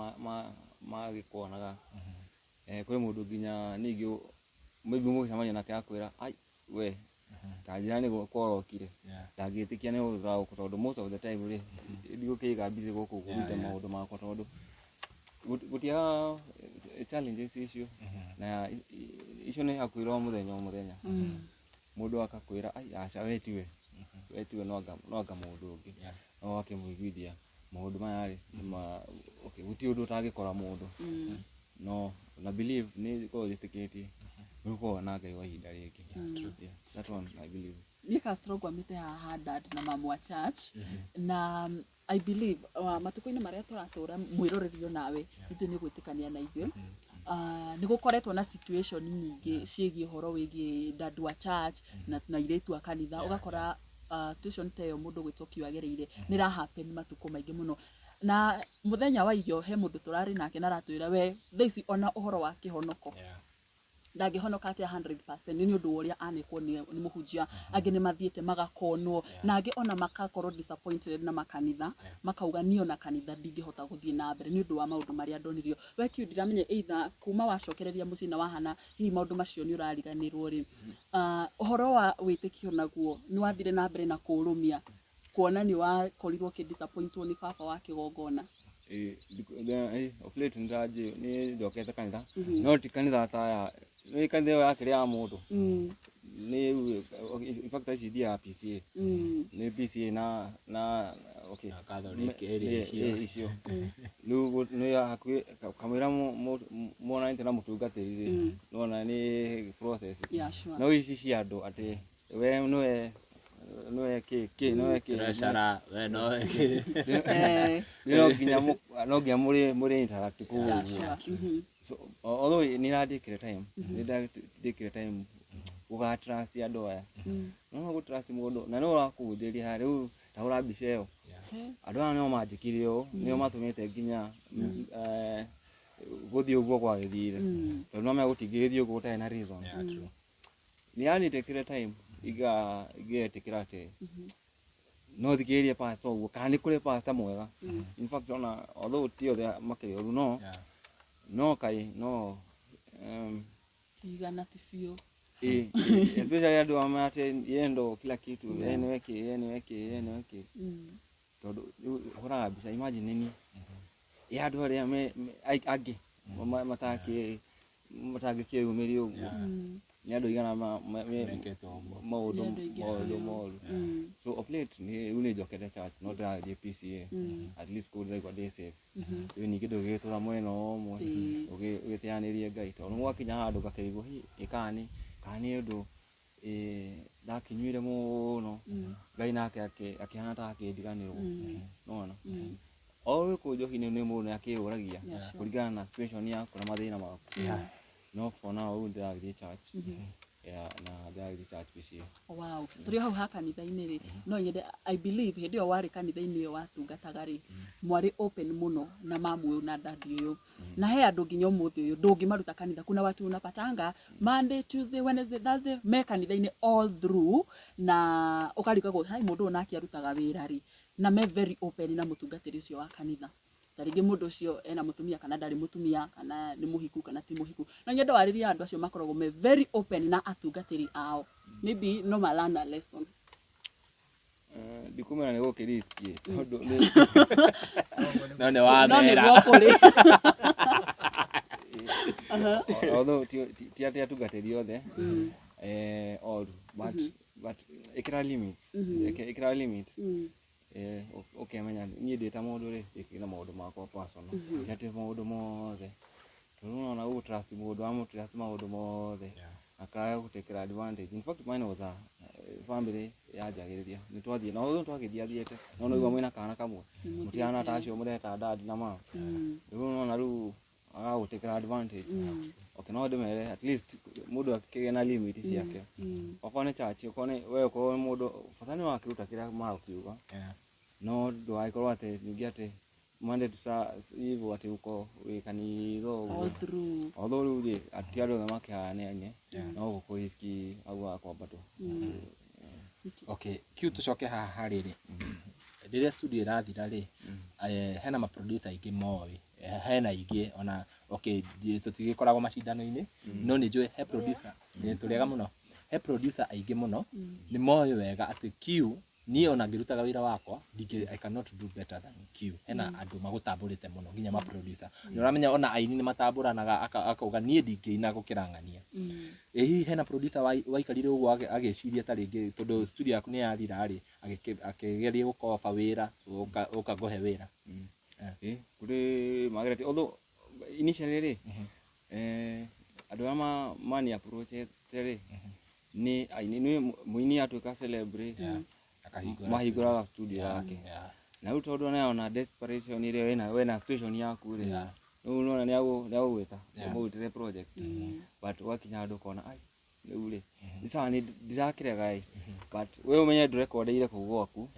magĩkuonaga. Kwĩ mũndũ nginya ningĩ maybe mũgĩcemania nake akwĩra, "Ai we, ta njĩra nĩ kworokire." Ndangĩtĩkia nĩ gũgĩũka gũkũ, tondũ most of the time rĩ, ndigũkĩiga busy gũkũ kũruta maũndũ makwa, tondũ gũtiagaga challenges icio, na icio nĩ hakuhĩ o mũthenya o mũthenya. Mũndũ akakwĩra, "Ai aca, we tiwe, we tiwe, no anga mũndũ ũngĩ." No ũgakĩmũiguithia maũndũ maya rĩ, nĩ ma okay, gũtirĩ ũndũ ũtangĩkora mũndũ, no Na believe nĩ korwo njĩtĩkĩtie nĩ gũkoragwo na Ngai wa ihinda rĩngĩ. Yeah, that one I believe. Niĩ Castro ngwamĩte haha dad na mamu wa church na I believe matukũ-inĩ marĩa tũratũra mwĩroreri nawe ithuĩ nĩ gwĩtĩkania na ithuĩ. Nĩ gũkoretwo na situation nyingĩ ciĩgiĩ ũhoro wĩgiĩ dad wa church na airĩtu a kanitha. Ũgakora situation ta ĩyo mũndũ gwĩtwo Q agereire nĩ ĩra happen matukũ maingĩ mũno. Na mũthenya wa irio he mũndũ tũrarĩ nake na aratwĩra we thaa ici ona ũhoro wa kĩhonoko ndangĩhonoka atĩa 100% nĩ ũndũ wa ũrĩa anekwo nĩ mũhunjia. Angĩ nĩ mathiĩte magakonwo na angĩ ona makakorwo disappointed na makanitha, makauga niĩ ona kanitha ndingĩhota gũthiĩ na mbere nĩ ũndũ wa maũndũ marĩa ndonirio. We Q, ndiramenya either kuma wacokereria mũciĩ na wahana hihi maũndũ macio nĩ ũrariganĩrwo rĩ, ũhoro wa wĩtĩkio naguo nĩ wathire na mbere na kũũrũmia kuona nĩ wakorirwo ũkĩ disappointwo nĩ baba wa kĩgongona? Of late nĩ njokete kanitha, no ti kanitha ta ya nĩ kanitha ĩyo yakĩrĩ ya mũndũ. Nĩ in fact ici ithiaga PCA. Nĩ PCA na okay. Na Catholic area icio. Icio rĩu nĩ hakuhĩ kamũira monanĩte na mũtungatĩri rĩ, nĩwona nĩ process. Yeah, sure. No ici cia andũ atĩ we nĩwe kĩ kĩ nĩwe kĩ Treasurer, we no no nginya mũrĩ interact kũu ũguo. Sure. So although nĩ ndandĩkire time, nĩ ndandĩkire time gũga trust andũ aya, no gũ trust mũndũ na nĩ ũrakũhunjĩria harĩa rĩu ta hũra mbica ĩyo, andũ aya nĩo manjĩkire ũũ, nĩo matũmĩte nginya gũthiĩ ũguo gwagĩthire, tondũ no megũtingĩgĩthiĩ ũguo gũtarĩ na reason. Yeah, true. Nĩ yanĩtĩkĩre time igetĩkĩra atĩ no thikĩrĩrie pastor ũguo kana nĩ kũrĩ pastor mwega. In fact, ona although ti othe makĩrĩ ũru, no no kai no Tigana ti biũ. Especially andũ amwe atĩ yeye ndo kila kitu, yeye niwe kĩ, yeye niwe kĩ, yeye niwe kĩ, tondũ rĩu hũraga mbica, imagine nĩ niĩ ĩ andũ arĩa angĩ matangĩkĩyumĩria ũguo nĩ andũ aigana Mekĩtwo ũguo. Maũndũ Nĩ andũ aingĩ maũndũ biũ. Moru. So of late nĩ rĩu nĩ njokete church, no ndĩrathiĩ PCA. At least kũu ndĩraigua ndĩ safe. Rĩu ningĩ ndũgĩgĩtũra mwena o ũmwe ũgĩteanĩrie Ngai, tondũ gwakinya handũ ngakĩrigwo hi ĩ kana nĩ ũndũ ndakinyuire mũno, Ngai nake akĩhana ta akĩndiganĩrwo. Nĩwona o wĩ kũu njohi-inĩ nĩ mũndũ nĩ akĩyũragia kũringana na situation yaku na mathĩna maku. No for now rĩu ndĩragĩthiĩ church, yeah, na ndĩragĩthiĩ church PCA. Wow, tũrĩ hau ha kanitha-inĩ rĩ, no nyende, I believe hĩndĩ ĩyo warĩ kanitha-inĩ ĩyo watungataga rĩ, mwarĩ open mũno na mamu ũyũ na dadi ũyũ, na he andũ nginya ũmũthĩ ũyũ ndũngĩmaruta kanitha. Kuna watu unapatanga Monday, Tuesday, Wednesday, Thursday me kanitha-inĩ all through, na ũkarigagwo hai mũndũ ũyũ nake arutaga wĩra rĩ, na me very open na mũtungatĩri ũcio wa kanitha. Ta rĩngĩ mũndũ ũcio ena mũtumia kana ndarĩ mũtumia, kana nĩ mũhiku kana ti mũhiku. No nyende warĩrie andũ acio makoragwo me very open na atungatĩri ao, maybe no ma learn a lesson. Ndikumena nĩ gũkĩ risk tondũ No nĩ no wamera. Nĩguo kũrĩ. Although ti atĩ atungatĩri othe oru, but ĩkĩra limits. Ĩkĩra limit. Ũkemenya niĩ ndĩ ta mũndũ rĩ, ndĩkĩ na maũndũ makwa personal, ti atĩ maũndũ mothe, tondũ nĩwona ũgũ trust mũndũ, wamũ trust maũndũ mothe akaga gũtekera advantage. In fact, mine was a family yanjagĩrĩria nĩ twathiĩ na although twagĩthiathiĩte, no nĩguo mwĩna kana kamwe mũtihana ta acio mũreta dad na mama. Rĩu nĩwona rĩu agagũtekera advantage. Okay, no ndĩmere at least mũndũ akĩgĩe na limit ciake, okorwo nĩ church, okorwo nĩ we, okorwo nĩ mũndũ bata nĩ wakĩruta kĩrĩa makiuga, no ndũgagĩkorwo atĩ ningĩ atĩ Monday to hivyo atĩ uko wĩ kanitha ũguo all through. Although rĩu rĩ ti andũ othe makĩhanaine, no gũkũ risk hau wakwambatwo. Okay, kiu tucoke haha harĩ rĩ, rĩrĩa studio ĩrathira rĩ, hena ma producer aingĩ moĩ, hena aingĩ ona okay, tũtigĩkoragwo macindano-inĩ, no nĩ njũĩ he producer nĩ tũrĩega mũno, he producer aingĩ mũno nĩ moĩ wega atĩ Q niĩ ona ngĩrutaga wĩra wakwa ndingĩ, I cannot do better than Q. Hena andũ magũtambũrĩte mũno nginya ma producer, nĩ ũramenya ona aini nĩ matambũranaga, akauga niĩ ndingĩina gũkĩra ng'ania. Ĩ hihi hena producer waikarire ũguo agĩciria ta rĩngĩ tondũ studio yaku nĩ yathira rĩ, akĩgeria gũkoba wĩra, ũka ngũhe wĩra? Ĩ kũrĩ magerete, although initially rĩ Andũ arĩa mani approachete rĩ, nĩ aini, nĩ mũini atuĩka celeb rĩ, Akahingũra mahingũraga studio yake. Na rĩu tondũ nĩarona desperation ĩrĩa wĩnayo we na situation yaku rĩ, rĩu nĩwona nĩagũgwĩta ũmũrutĩre project. But wakinya handũ ũkona ai rĩu rĩ, nĩ sawa nĩ ndirakĩrega ĩ, but we ũmenye ndũrekondeire kũu gwaku,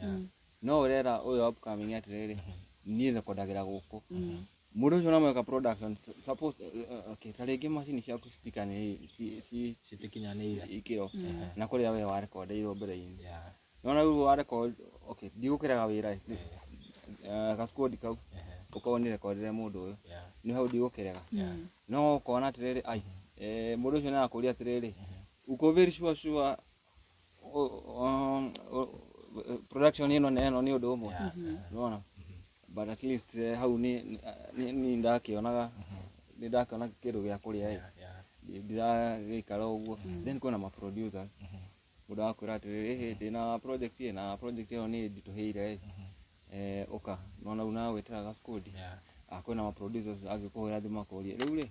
no ũrera ũyũ upcoming atĩrĩrĩ, niĩ rekondagĩra gũkũ. Mũndũ ũcio ũramwĩka production, suppose okay, ta rĩngĩ macini ciaku Citikinyanĩire. Ikĩro na kũrĩa we warekondeirwo mbere-inĩ. Nona rĩu warecord, okay, ndigũkĩrega wĩra ĩ, gaskundi kau ũkorwo nĩ rekondere mũndũ ũyũ, nĩ hau ndigũkĩrega. No ũkona atĩrĩrĩ, ai, mũndũ ũcio nĩ arakũria atĩrĩrĩ, uko very sure sure production ĩno na ĩno nĩ ũndũ ũmwe, nĩwona? But at least hau nĩ nĩ ndakĩonaga, nĩ ndakĩona kĩndũ gĩa kũrĩa ĩ, ndiragĩikara ũguo. Then kwĩna ma producers, mũndũ agakwĩra atĩrĩrĩ, ĩhĩ ndĩna project ĩ, na project ĩyo nĩ nditũhĩire ĩ, ũka, nĩwona rĩu nĩaragwĩtĩra gaskundi. Kwĩna ma producers angĩkũhũrĩra thimũ akũrie, rĩu rĩ,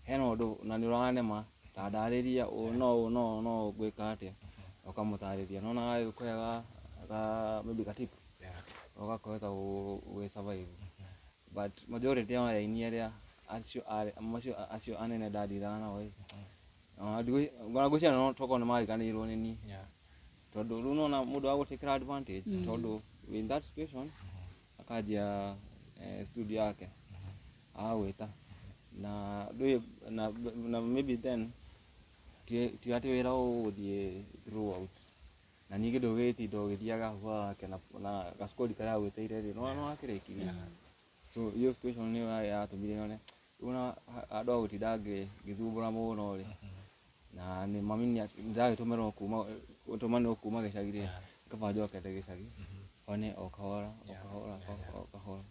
hena ũndũ na nĩ ũranema, ta ndarĩria ũũ no ũũ no ũũ no ũũ ngwĩka atĩa, ũkamũtarĩria, nĩwona agagĩkũhe ga maybe ga tip, ũgakĩhota gũgĩ survive. But majority ya aini arĩa acio acio anene ndandiraga nao ĩ, ona ngwĩciria no tokorwo nĩ mariganĩirwo nĩ niĩ. Tondũ rĩu nĩwona mũndũ agũtĩkĩra advantage, tondũ in that situation akanjia studio yake, agagwĩta na ndũĩ na maybe then ti atĩ wĩra ũgũthiĩ throughout, na ningĩ ndũgĩtinda ũgĩthiaga hau hake na gacukũri karĩa agwĩtĩire rĩ, nĩwona nĩwakĩrĩkirie. So iyo situation nĩyo yatũmire nyone rĩu ona handũ ha gũtinda ngĩthumbũra mũno rĩ, na nĩ mami nĩndagĩtũmĩrwo kuma gũtũmanĩrwo kuma gĩcagi rĩ, kaba njokete gĩcagi one o kahora o kahora o kahora.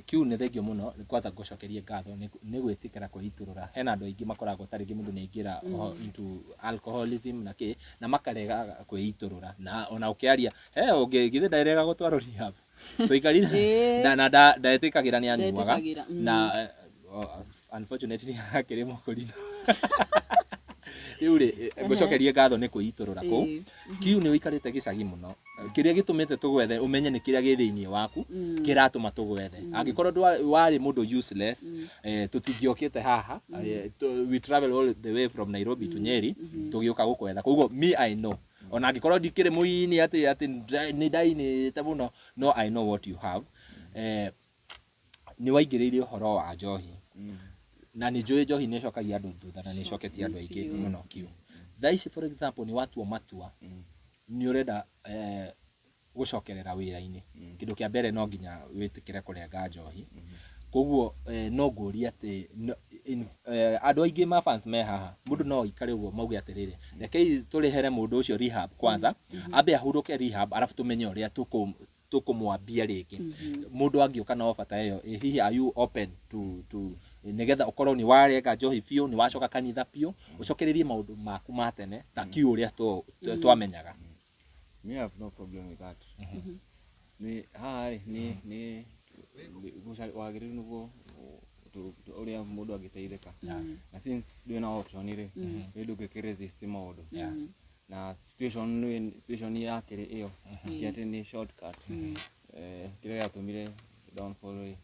Kiu nĩ thengio mũno kwanza ngũcokerie ngatho nĩ gwĩtĩkĩra kwĩitũrũra. Hena andũ aingĩ makoragwo ta rĩngĩ mũndũ nĩ aingĩra into alcoholism na kĩ, na makarega kwĩitũrũra, na ona ũkĩaria he ũngĩ githĩ ndarega gũtwarwo rehab, tũikarire na ndetĩkagĩra nĩ anyuaga. Ndetĩkagĩra. Na unfortunately akĩrĩ mũkũrinũ. Rĩu rĩ, ngũcokerie ngatho nĩ kwĩitũrũra kũu. Kiu nĩ ũikarĩte gĩcagi mũno, kĩrĩa gĩtũmĩte tũgwethe ũmenye nĩ kĩrĩa gĩ thĩinĩ waku kĩratũma tũgwethe. Angĩkorwo warĩ mũndũ useless, tũtingĩokĩte haha. We travel all the way from Nairobi to Nyeri tũgĩũka gũkwetha. Koguo me, I know, ona angĩkorwo ndikĩrĩ mũini atĩ nĩ ndainĩte mũno, no I know what you have. Nĩ waingĩrĩire ũhoro wa njohi, na nĩ njũĩ njohi nĩ ĩcokagia andũ thutha na nĩ ĩcoketie andũ aingĩ mũno. Kiu thaa ici, for example, nĩ watua matua nĩ ũrenda gũcokerera wĩra-inĩ, kĩndũ kĩa mbere no nginya wĩtĩkĩre kũrenga njohi. Koguo no ngũrie atĩ andũ aingĩ ma fans me haha, mũndũ no aikare ũguo mauge atĩrĩrĩ, rekei tũrĩhere mũndũ ũcio rehab kwanza, ambe ahurũke rehab, arabu tũmenye ũrĩa tũkũmwambia rĩngĩ. Mũndũ angĩũka na offer ta ĩyo, hihi are you open to nĩgetha ũkorwo nĩ warenga njohi biũ, nĩ wacoka kanitha biũ, ũcokererie maũndũ maku ma tene ta kiu ũrĩa twamenyaga? Me have no problem with that. Nĩ haha rĩ, nĩ wagĩrĩru nĩguo ũrĩa mũndũ angĩteithĩka, na since ndwĩ na option rĩ, nĩ ndũngĩkĩ resist maũndũ na situation nĩ situation yakĩrĩ ĩyo, ti atĩ nĩ shortcut. Kĩrĩa gĩatũmire downfall rĩ,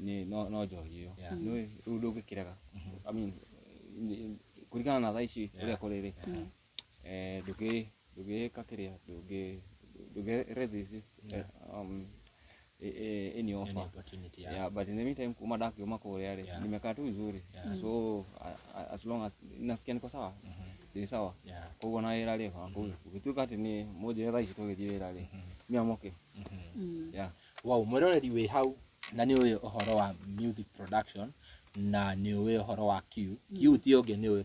nĩ no njohi ĩyo. Nĩũĩ rĩu ndũngĩkĩrega, I mean, kũringana na thaa ici ũrĩa kũrĩ rĩ, ndũngĩka kĩrĩa ndũngĩ resist any offer. Any opportunity, yeah. Yeah, but in the meantime, kuma ndakiuma kũrĩa rĩ, nimekaa tu vizuri. So as long as nasikia niko sawa, ndĩ sawa. Koguo na wĩra rĩ, ona kũu gũgĩtuĩka atĩ nĩ mũnjĩre thaa ici tũgĩthiĩ wĩra rĩ, me am okay, yeah. Wow, mwĩroreri wĩ hau na nĩ ũĩ ũhoro wa music production na nĩ ũĩ ũhoro wa Q, Q ti ũngĩ nĩ ũyũ,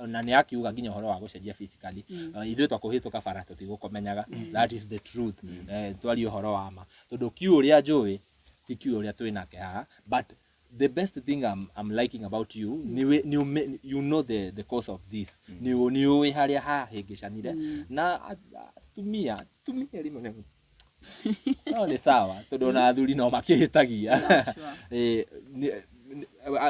na nĩ akiuga nginya ũhoro wa gũcenjia physically. Ithuĩ twakũhĩtũka bara tũtigũkũmenyaga, that is the truth. Twarie ũhoro wa ma, tondũ Q ũrĩa njũĩ ti Q ũrĩa twĩ nake haha. But the best thing I'm liking about you nĩ you know the cause of this, nĩ ũĩ harĩa hahĩngĩcanire na atumia rĩmwe no nĩ sawa, tondũ ona athuri no makĩhĩtagia.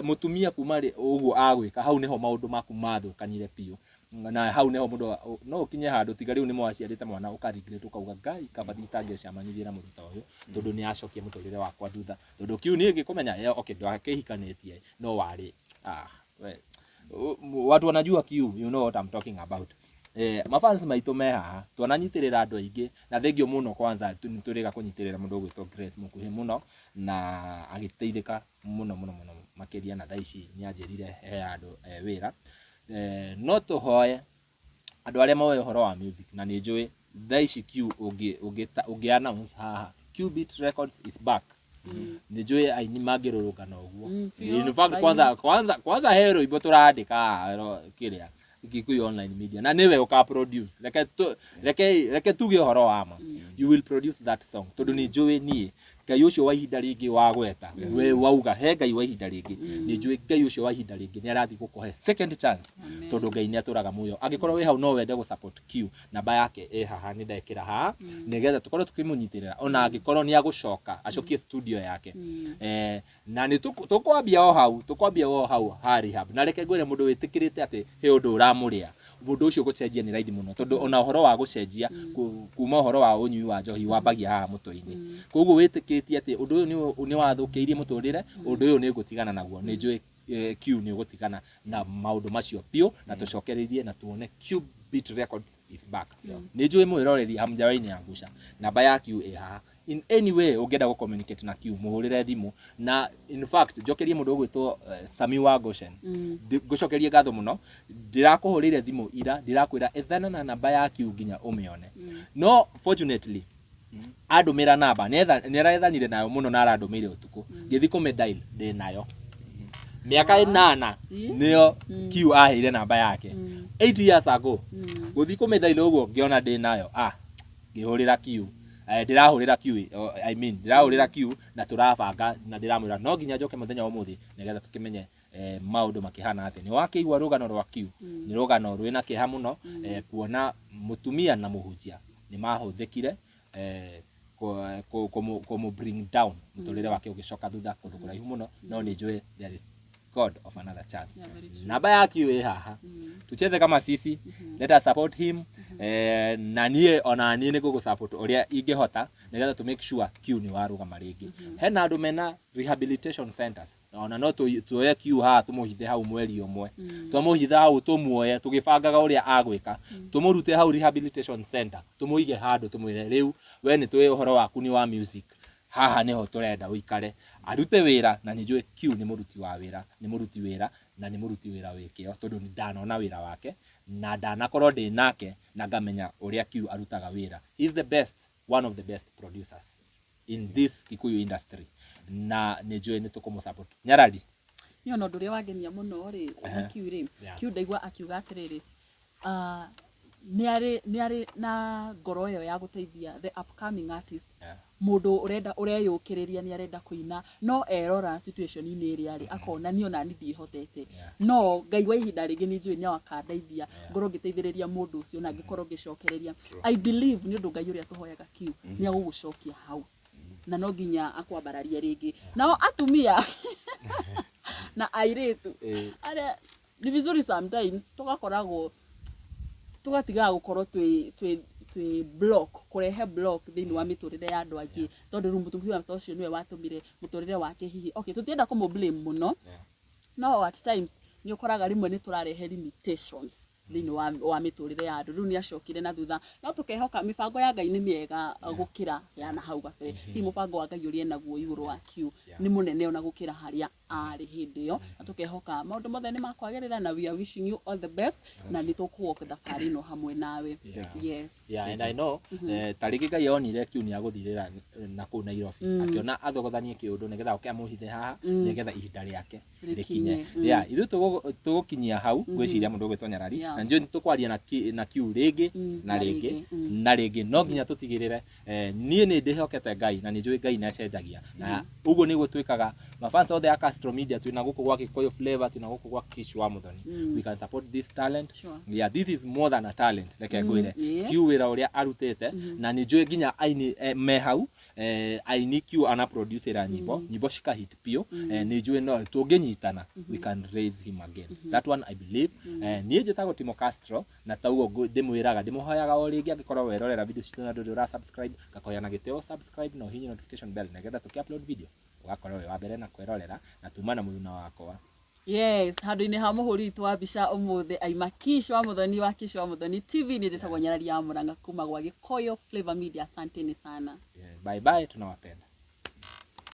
Mũtumia kuma ũguo agwĩka, hau nĩho maũndũ maku mathũkanire biũ. Na hau nĩho mũndũ no ũkinye handũ tiga rĩu nĩ mwaciarĩte mwana ũka regret ũkauga Ngai kaba itangĩacemanirie na mũndũ ta ũyũ tondũ nĩ acokia mũtũrĩre wakwa thutha. Tondũ Q niĩ ngĩkũmenya, okay, ndwakĩhikanĩtie no warĩ, ah, we, watu wanajua Q, you know what I'm talking about. Mafans maitũ me haha, twananyitĩrĩra andũ aingĩ na thengio mũno kwanza nĩ tũrĩga kũnyitĩrĩra mũndũ ũgwĩtwo Grace Mũkuhĩ mũno na agĩteithĩka mũno mũno mũno makĩria na thaa ici nĩ anjĩrire he handũ wĩra. No tũhoe andũ arĩa moĩ ũhoro wa music na nĩ njũĩ thaa ici Q ũngĩ announce haha Q Beat Records is back, nĩ njũĩ aini mangĩrũrũngana ũguo. In fact, kwanza he rwĩmbo tũrandĩka haha kĩrĩa Gikuyu Online Media na nĩwe ũka produce. Reke tuge ũhoro wa ma, you will produce that song tondũ nĩ njũĩ niĩ Ngai ũcio wa ihinda rĩngĩ wagweta we wauga he Ngai wa ihinda rĩngĩ, nĩ njũĩ Ngai ũcio wa ihinda rĩngĩ nĩ arathiĩ gũkũhe second chance tondũ Ngai nĩ atũraga muoyo. Angĩkorwo wĩ hau no wende gũ support Q, namba yake ĩ haha, nĩ ndekĩra haha nĩgetha tũkorwo tũkĩmũnyitĩrĩra ona angĩkorwo nĩ agũcoka acokie studio yake. Na nĩ tũkwambia o hau ha rehab. Na reke ngwĩre, mũndũ wĩtĩkĩrĩte atĩ he ũndũ ũramũrĩa, mũndũ ũcio gũcenjia nĩ raithi mũno tondũ ona ũhoro wa gũcenjia kuma ũhoro wa ũnyui wa njohi wambagia haha mũtwe-inĩ. Koguo wĩtĩkĩtie atĩ ũndũ ũyũ nĩ wathũkĩirie mũtũrĩre, ũndũ ũyũ nĩ ngũtigana naguo, nĩ njũĩ Q nĩ ũgũtigana na maũndũ macio biũ na tũcokereirie na tuone Q Beat Records is back. Nĩ njũĩ mwĩroreri hamjawahi niangusha. Namba ya Q ĩ haha. In any way ũngĩenda gũ communicate na Q, mũhũrĩre thimũ. Na in fact njokerie mũndũ ũgwĩtwo Sami wa Goshen, ngũcokerie ngatho mũno. Ndĩrakũhũrĩire thimũ ira, ndĩrakwĩra ethana na namba ya Q nginya ũmĩone, no fortunately andũmĩra namba nĩ arethanire nayo mũno na arandũmĩire ũtukũ, ngĩthiĩ kũmĩ dial ndĩ nayo mĩaka 8 nĩyo Q aheire namba yake 8 years ago. Gũthiĩ kũmĩ dial ũguo ngĩona ndĩ nayo, ah, ngĩhũrĩra Q. Ndĩrahũrĩra Q, oh, I mean ndĩrahũrĩra Q na tũrabanga na ndĩramwĩra no nginya njoke mũthenya wa ũmũthĩ nĩgetha tũkĩmenye maũndũ makĩhana atĩa. Nĩ wakĩigua rũgano rwa Q, nĩ rũgano rwĩna kĩeha mũno kuona mũtumia na mũhunjia nĩ mahũthĩkire kũmũ bring down, mũtũrĩre wake ũgĩcoka thutha kũndũ kũraihu mũno, no nĩ njũĩ there is God of another chance. Yeah, very true. Namba ya Q ĩ haha, tucheze kama sisi, let us support him. Na niĩ ona niĩ nĩ ngũgũ support ũrĩa ingĩhota nĩgetha to make sure Q nĩ warũgama rĩngĩ. Hena andũ mena rehabilitation centers, ona no tuoye Q haha tũmũhithe hau mweri ũmwe, twamũhitha hau tũmuoye tũgĩbangaga ũrĩa agwĩka, tũmũrute hau rehabilitation center, tũmũige handũ, tũmwĩre rĩu we nĩ tũĩ ũhoro waku nĩ wa music, haha nĩho tũrenda ũikare arute wĩra. Na nĩ njũĩ Q nĩ mũruti wa wĩra, nĩ mũruti wĩra na nĩ mũruti wĩra wĩ kĩo tondũ nĩ ndanona wĩra wake na ndanakorwo ndĩ nake na ngamenya ũrĩa Q arutaga wĩra. He is the best, one of the best producers in this Kikuyu industry na nĩ njũĩ nĩ tũkũmũ support. Nyarari. Niĩ ona ũndũ ũrĩa wangenia mũno rĩ na Q rĩ, Q ndaigua akiuga atĩrĩrĩ, ah, nĩ arĩ na ngoro ĩyo ya gũteithia the upcoming artist, mũndũ ũrenda ũreyũkĩrĩria nĩ arenda kũina no erora situation-inĩ ĩrĩa arĩ akona niĩ ona niĩ ndiĩhotete, no Ngai wa ihinda rĩngĩ nĩ njũĩ no akandeithia ngorwo ngĩteithĩrĩria mũndũ ũcio na ngĩkorwo ngĩcokereria. I believe nĩ ũndũ Ngai ũrĩa tũhoyaga Q nĩ agũgũcokia hau na no nginya akwambararie rĩngĩ. Nao atumia na airĩtu arĩa ni vizuri sometimes tugakoragwo tugatigaga gũkorwo twĩ block, kũrehe block thĩinĩ wa mĩtũrĩre ya andũ angĩ, tondũ rĩu mũtumia ta ũcio nĩwe watũmire mũtũrĩre wake hihi, okay, tũtienda kũmũ blame mũno, no at times nĩ ũkoraga rĩmwe nĩ tũrarehe limitations thĩinĩ wa mĩtũrĩre ya andũ. Rĩu nĩ acokire na thutha, no tũkehoka mĩbango ya Ngai nĩ mĩega gũkĩra ya na hau gabere. Hihi mũbango wa Ngai ũrĩa enaguo igũrũ wa Q nĩ mũnene ona gũkĩra harĩa arĩ hĩndĩ ĩyo, na tũkehoka maũndũ mothe nĩ makwagĩrĩra, na we are wishing you all the best na nĩ tũkũwalk thabarĩ ĩno hamwe nawe. Yes. Yeah, and I know ta rĩngĩ Ngai onire Q nĩ agũthirĩra na kũu Nairobi, akĩona athogothanie kĩũndũ nĩgetha oke amũhithe haha nĩgetha ihinda rĩake rĩkinye. Rĩkinye. Yeah, ithuĩ tũgũkinyia hau ngwĩciria mũndũ ũgwĩtwo Nyarari na njũĩ nĩ tũkwaria na Q rĩngĩ na na rĩngĩ rĩngĩ, na rĩngĩ. No nginya tũtigĩrĩre, niĩ nĩ ndĩhokete Ngai na nĩ njũĩ Ngai nĩ acenjagia na ũguo nĩguo twĩkaga. Mafans othe a Cast Castro Media, twina gũkũ gwa Gĩkũyũ Flavor, twina gũkũ gwa Kish wa Muthoni. We can support this talent. Yeah, this is more than a talent, reke ngwĩre. Q wĩra ũrĩa arutĩte, na nĩ njũĩ nginya aini me hau, aini Q ana producera nyĩmbo, nyĩmbo cikahit biũ. Nĩ njũĩ no tũngĩnyitana, we can raise him again. That one I believe. Niĩ njĩtagwo Timo Castro, na taugo ndĩmwĩraga, ndĩmũhoyaga o rĩngĩ, angĩkorwo werorera video citũ na ndũrĩ ũra subscribe, ngakoya na gĩtĩo subscribe na ũhihinye notification bell, nĩgetha tũkĩ upload video ũgakorwo wĩ wa mbere na kwĩrorera, na tuma na mũruna wakwa. Yes, handũ-inĩ ha mũhũri witũ wa mbica ũmũthĩ aima Kish wa Muthoni wa Kish wa Muthoni TV, nĩ njĩtagwo Nyarari ya Mũrang'a kuma gwa Gĩkũyũ Flavor Media. Asanteni sana. Yeah, bye bye, tunawapenda.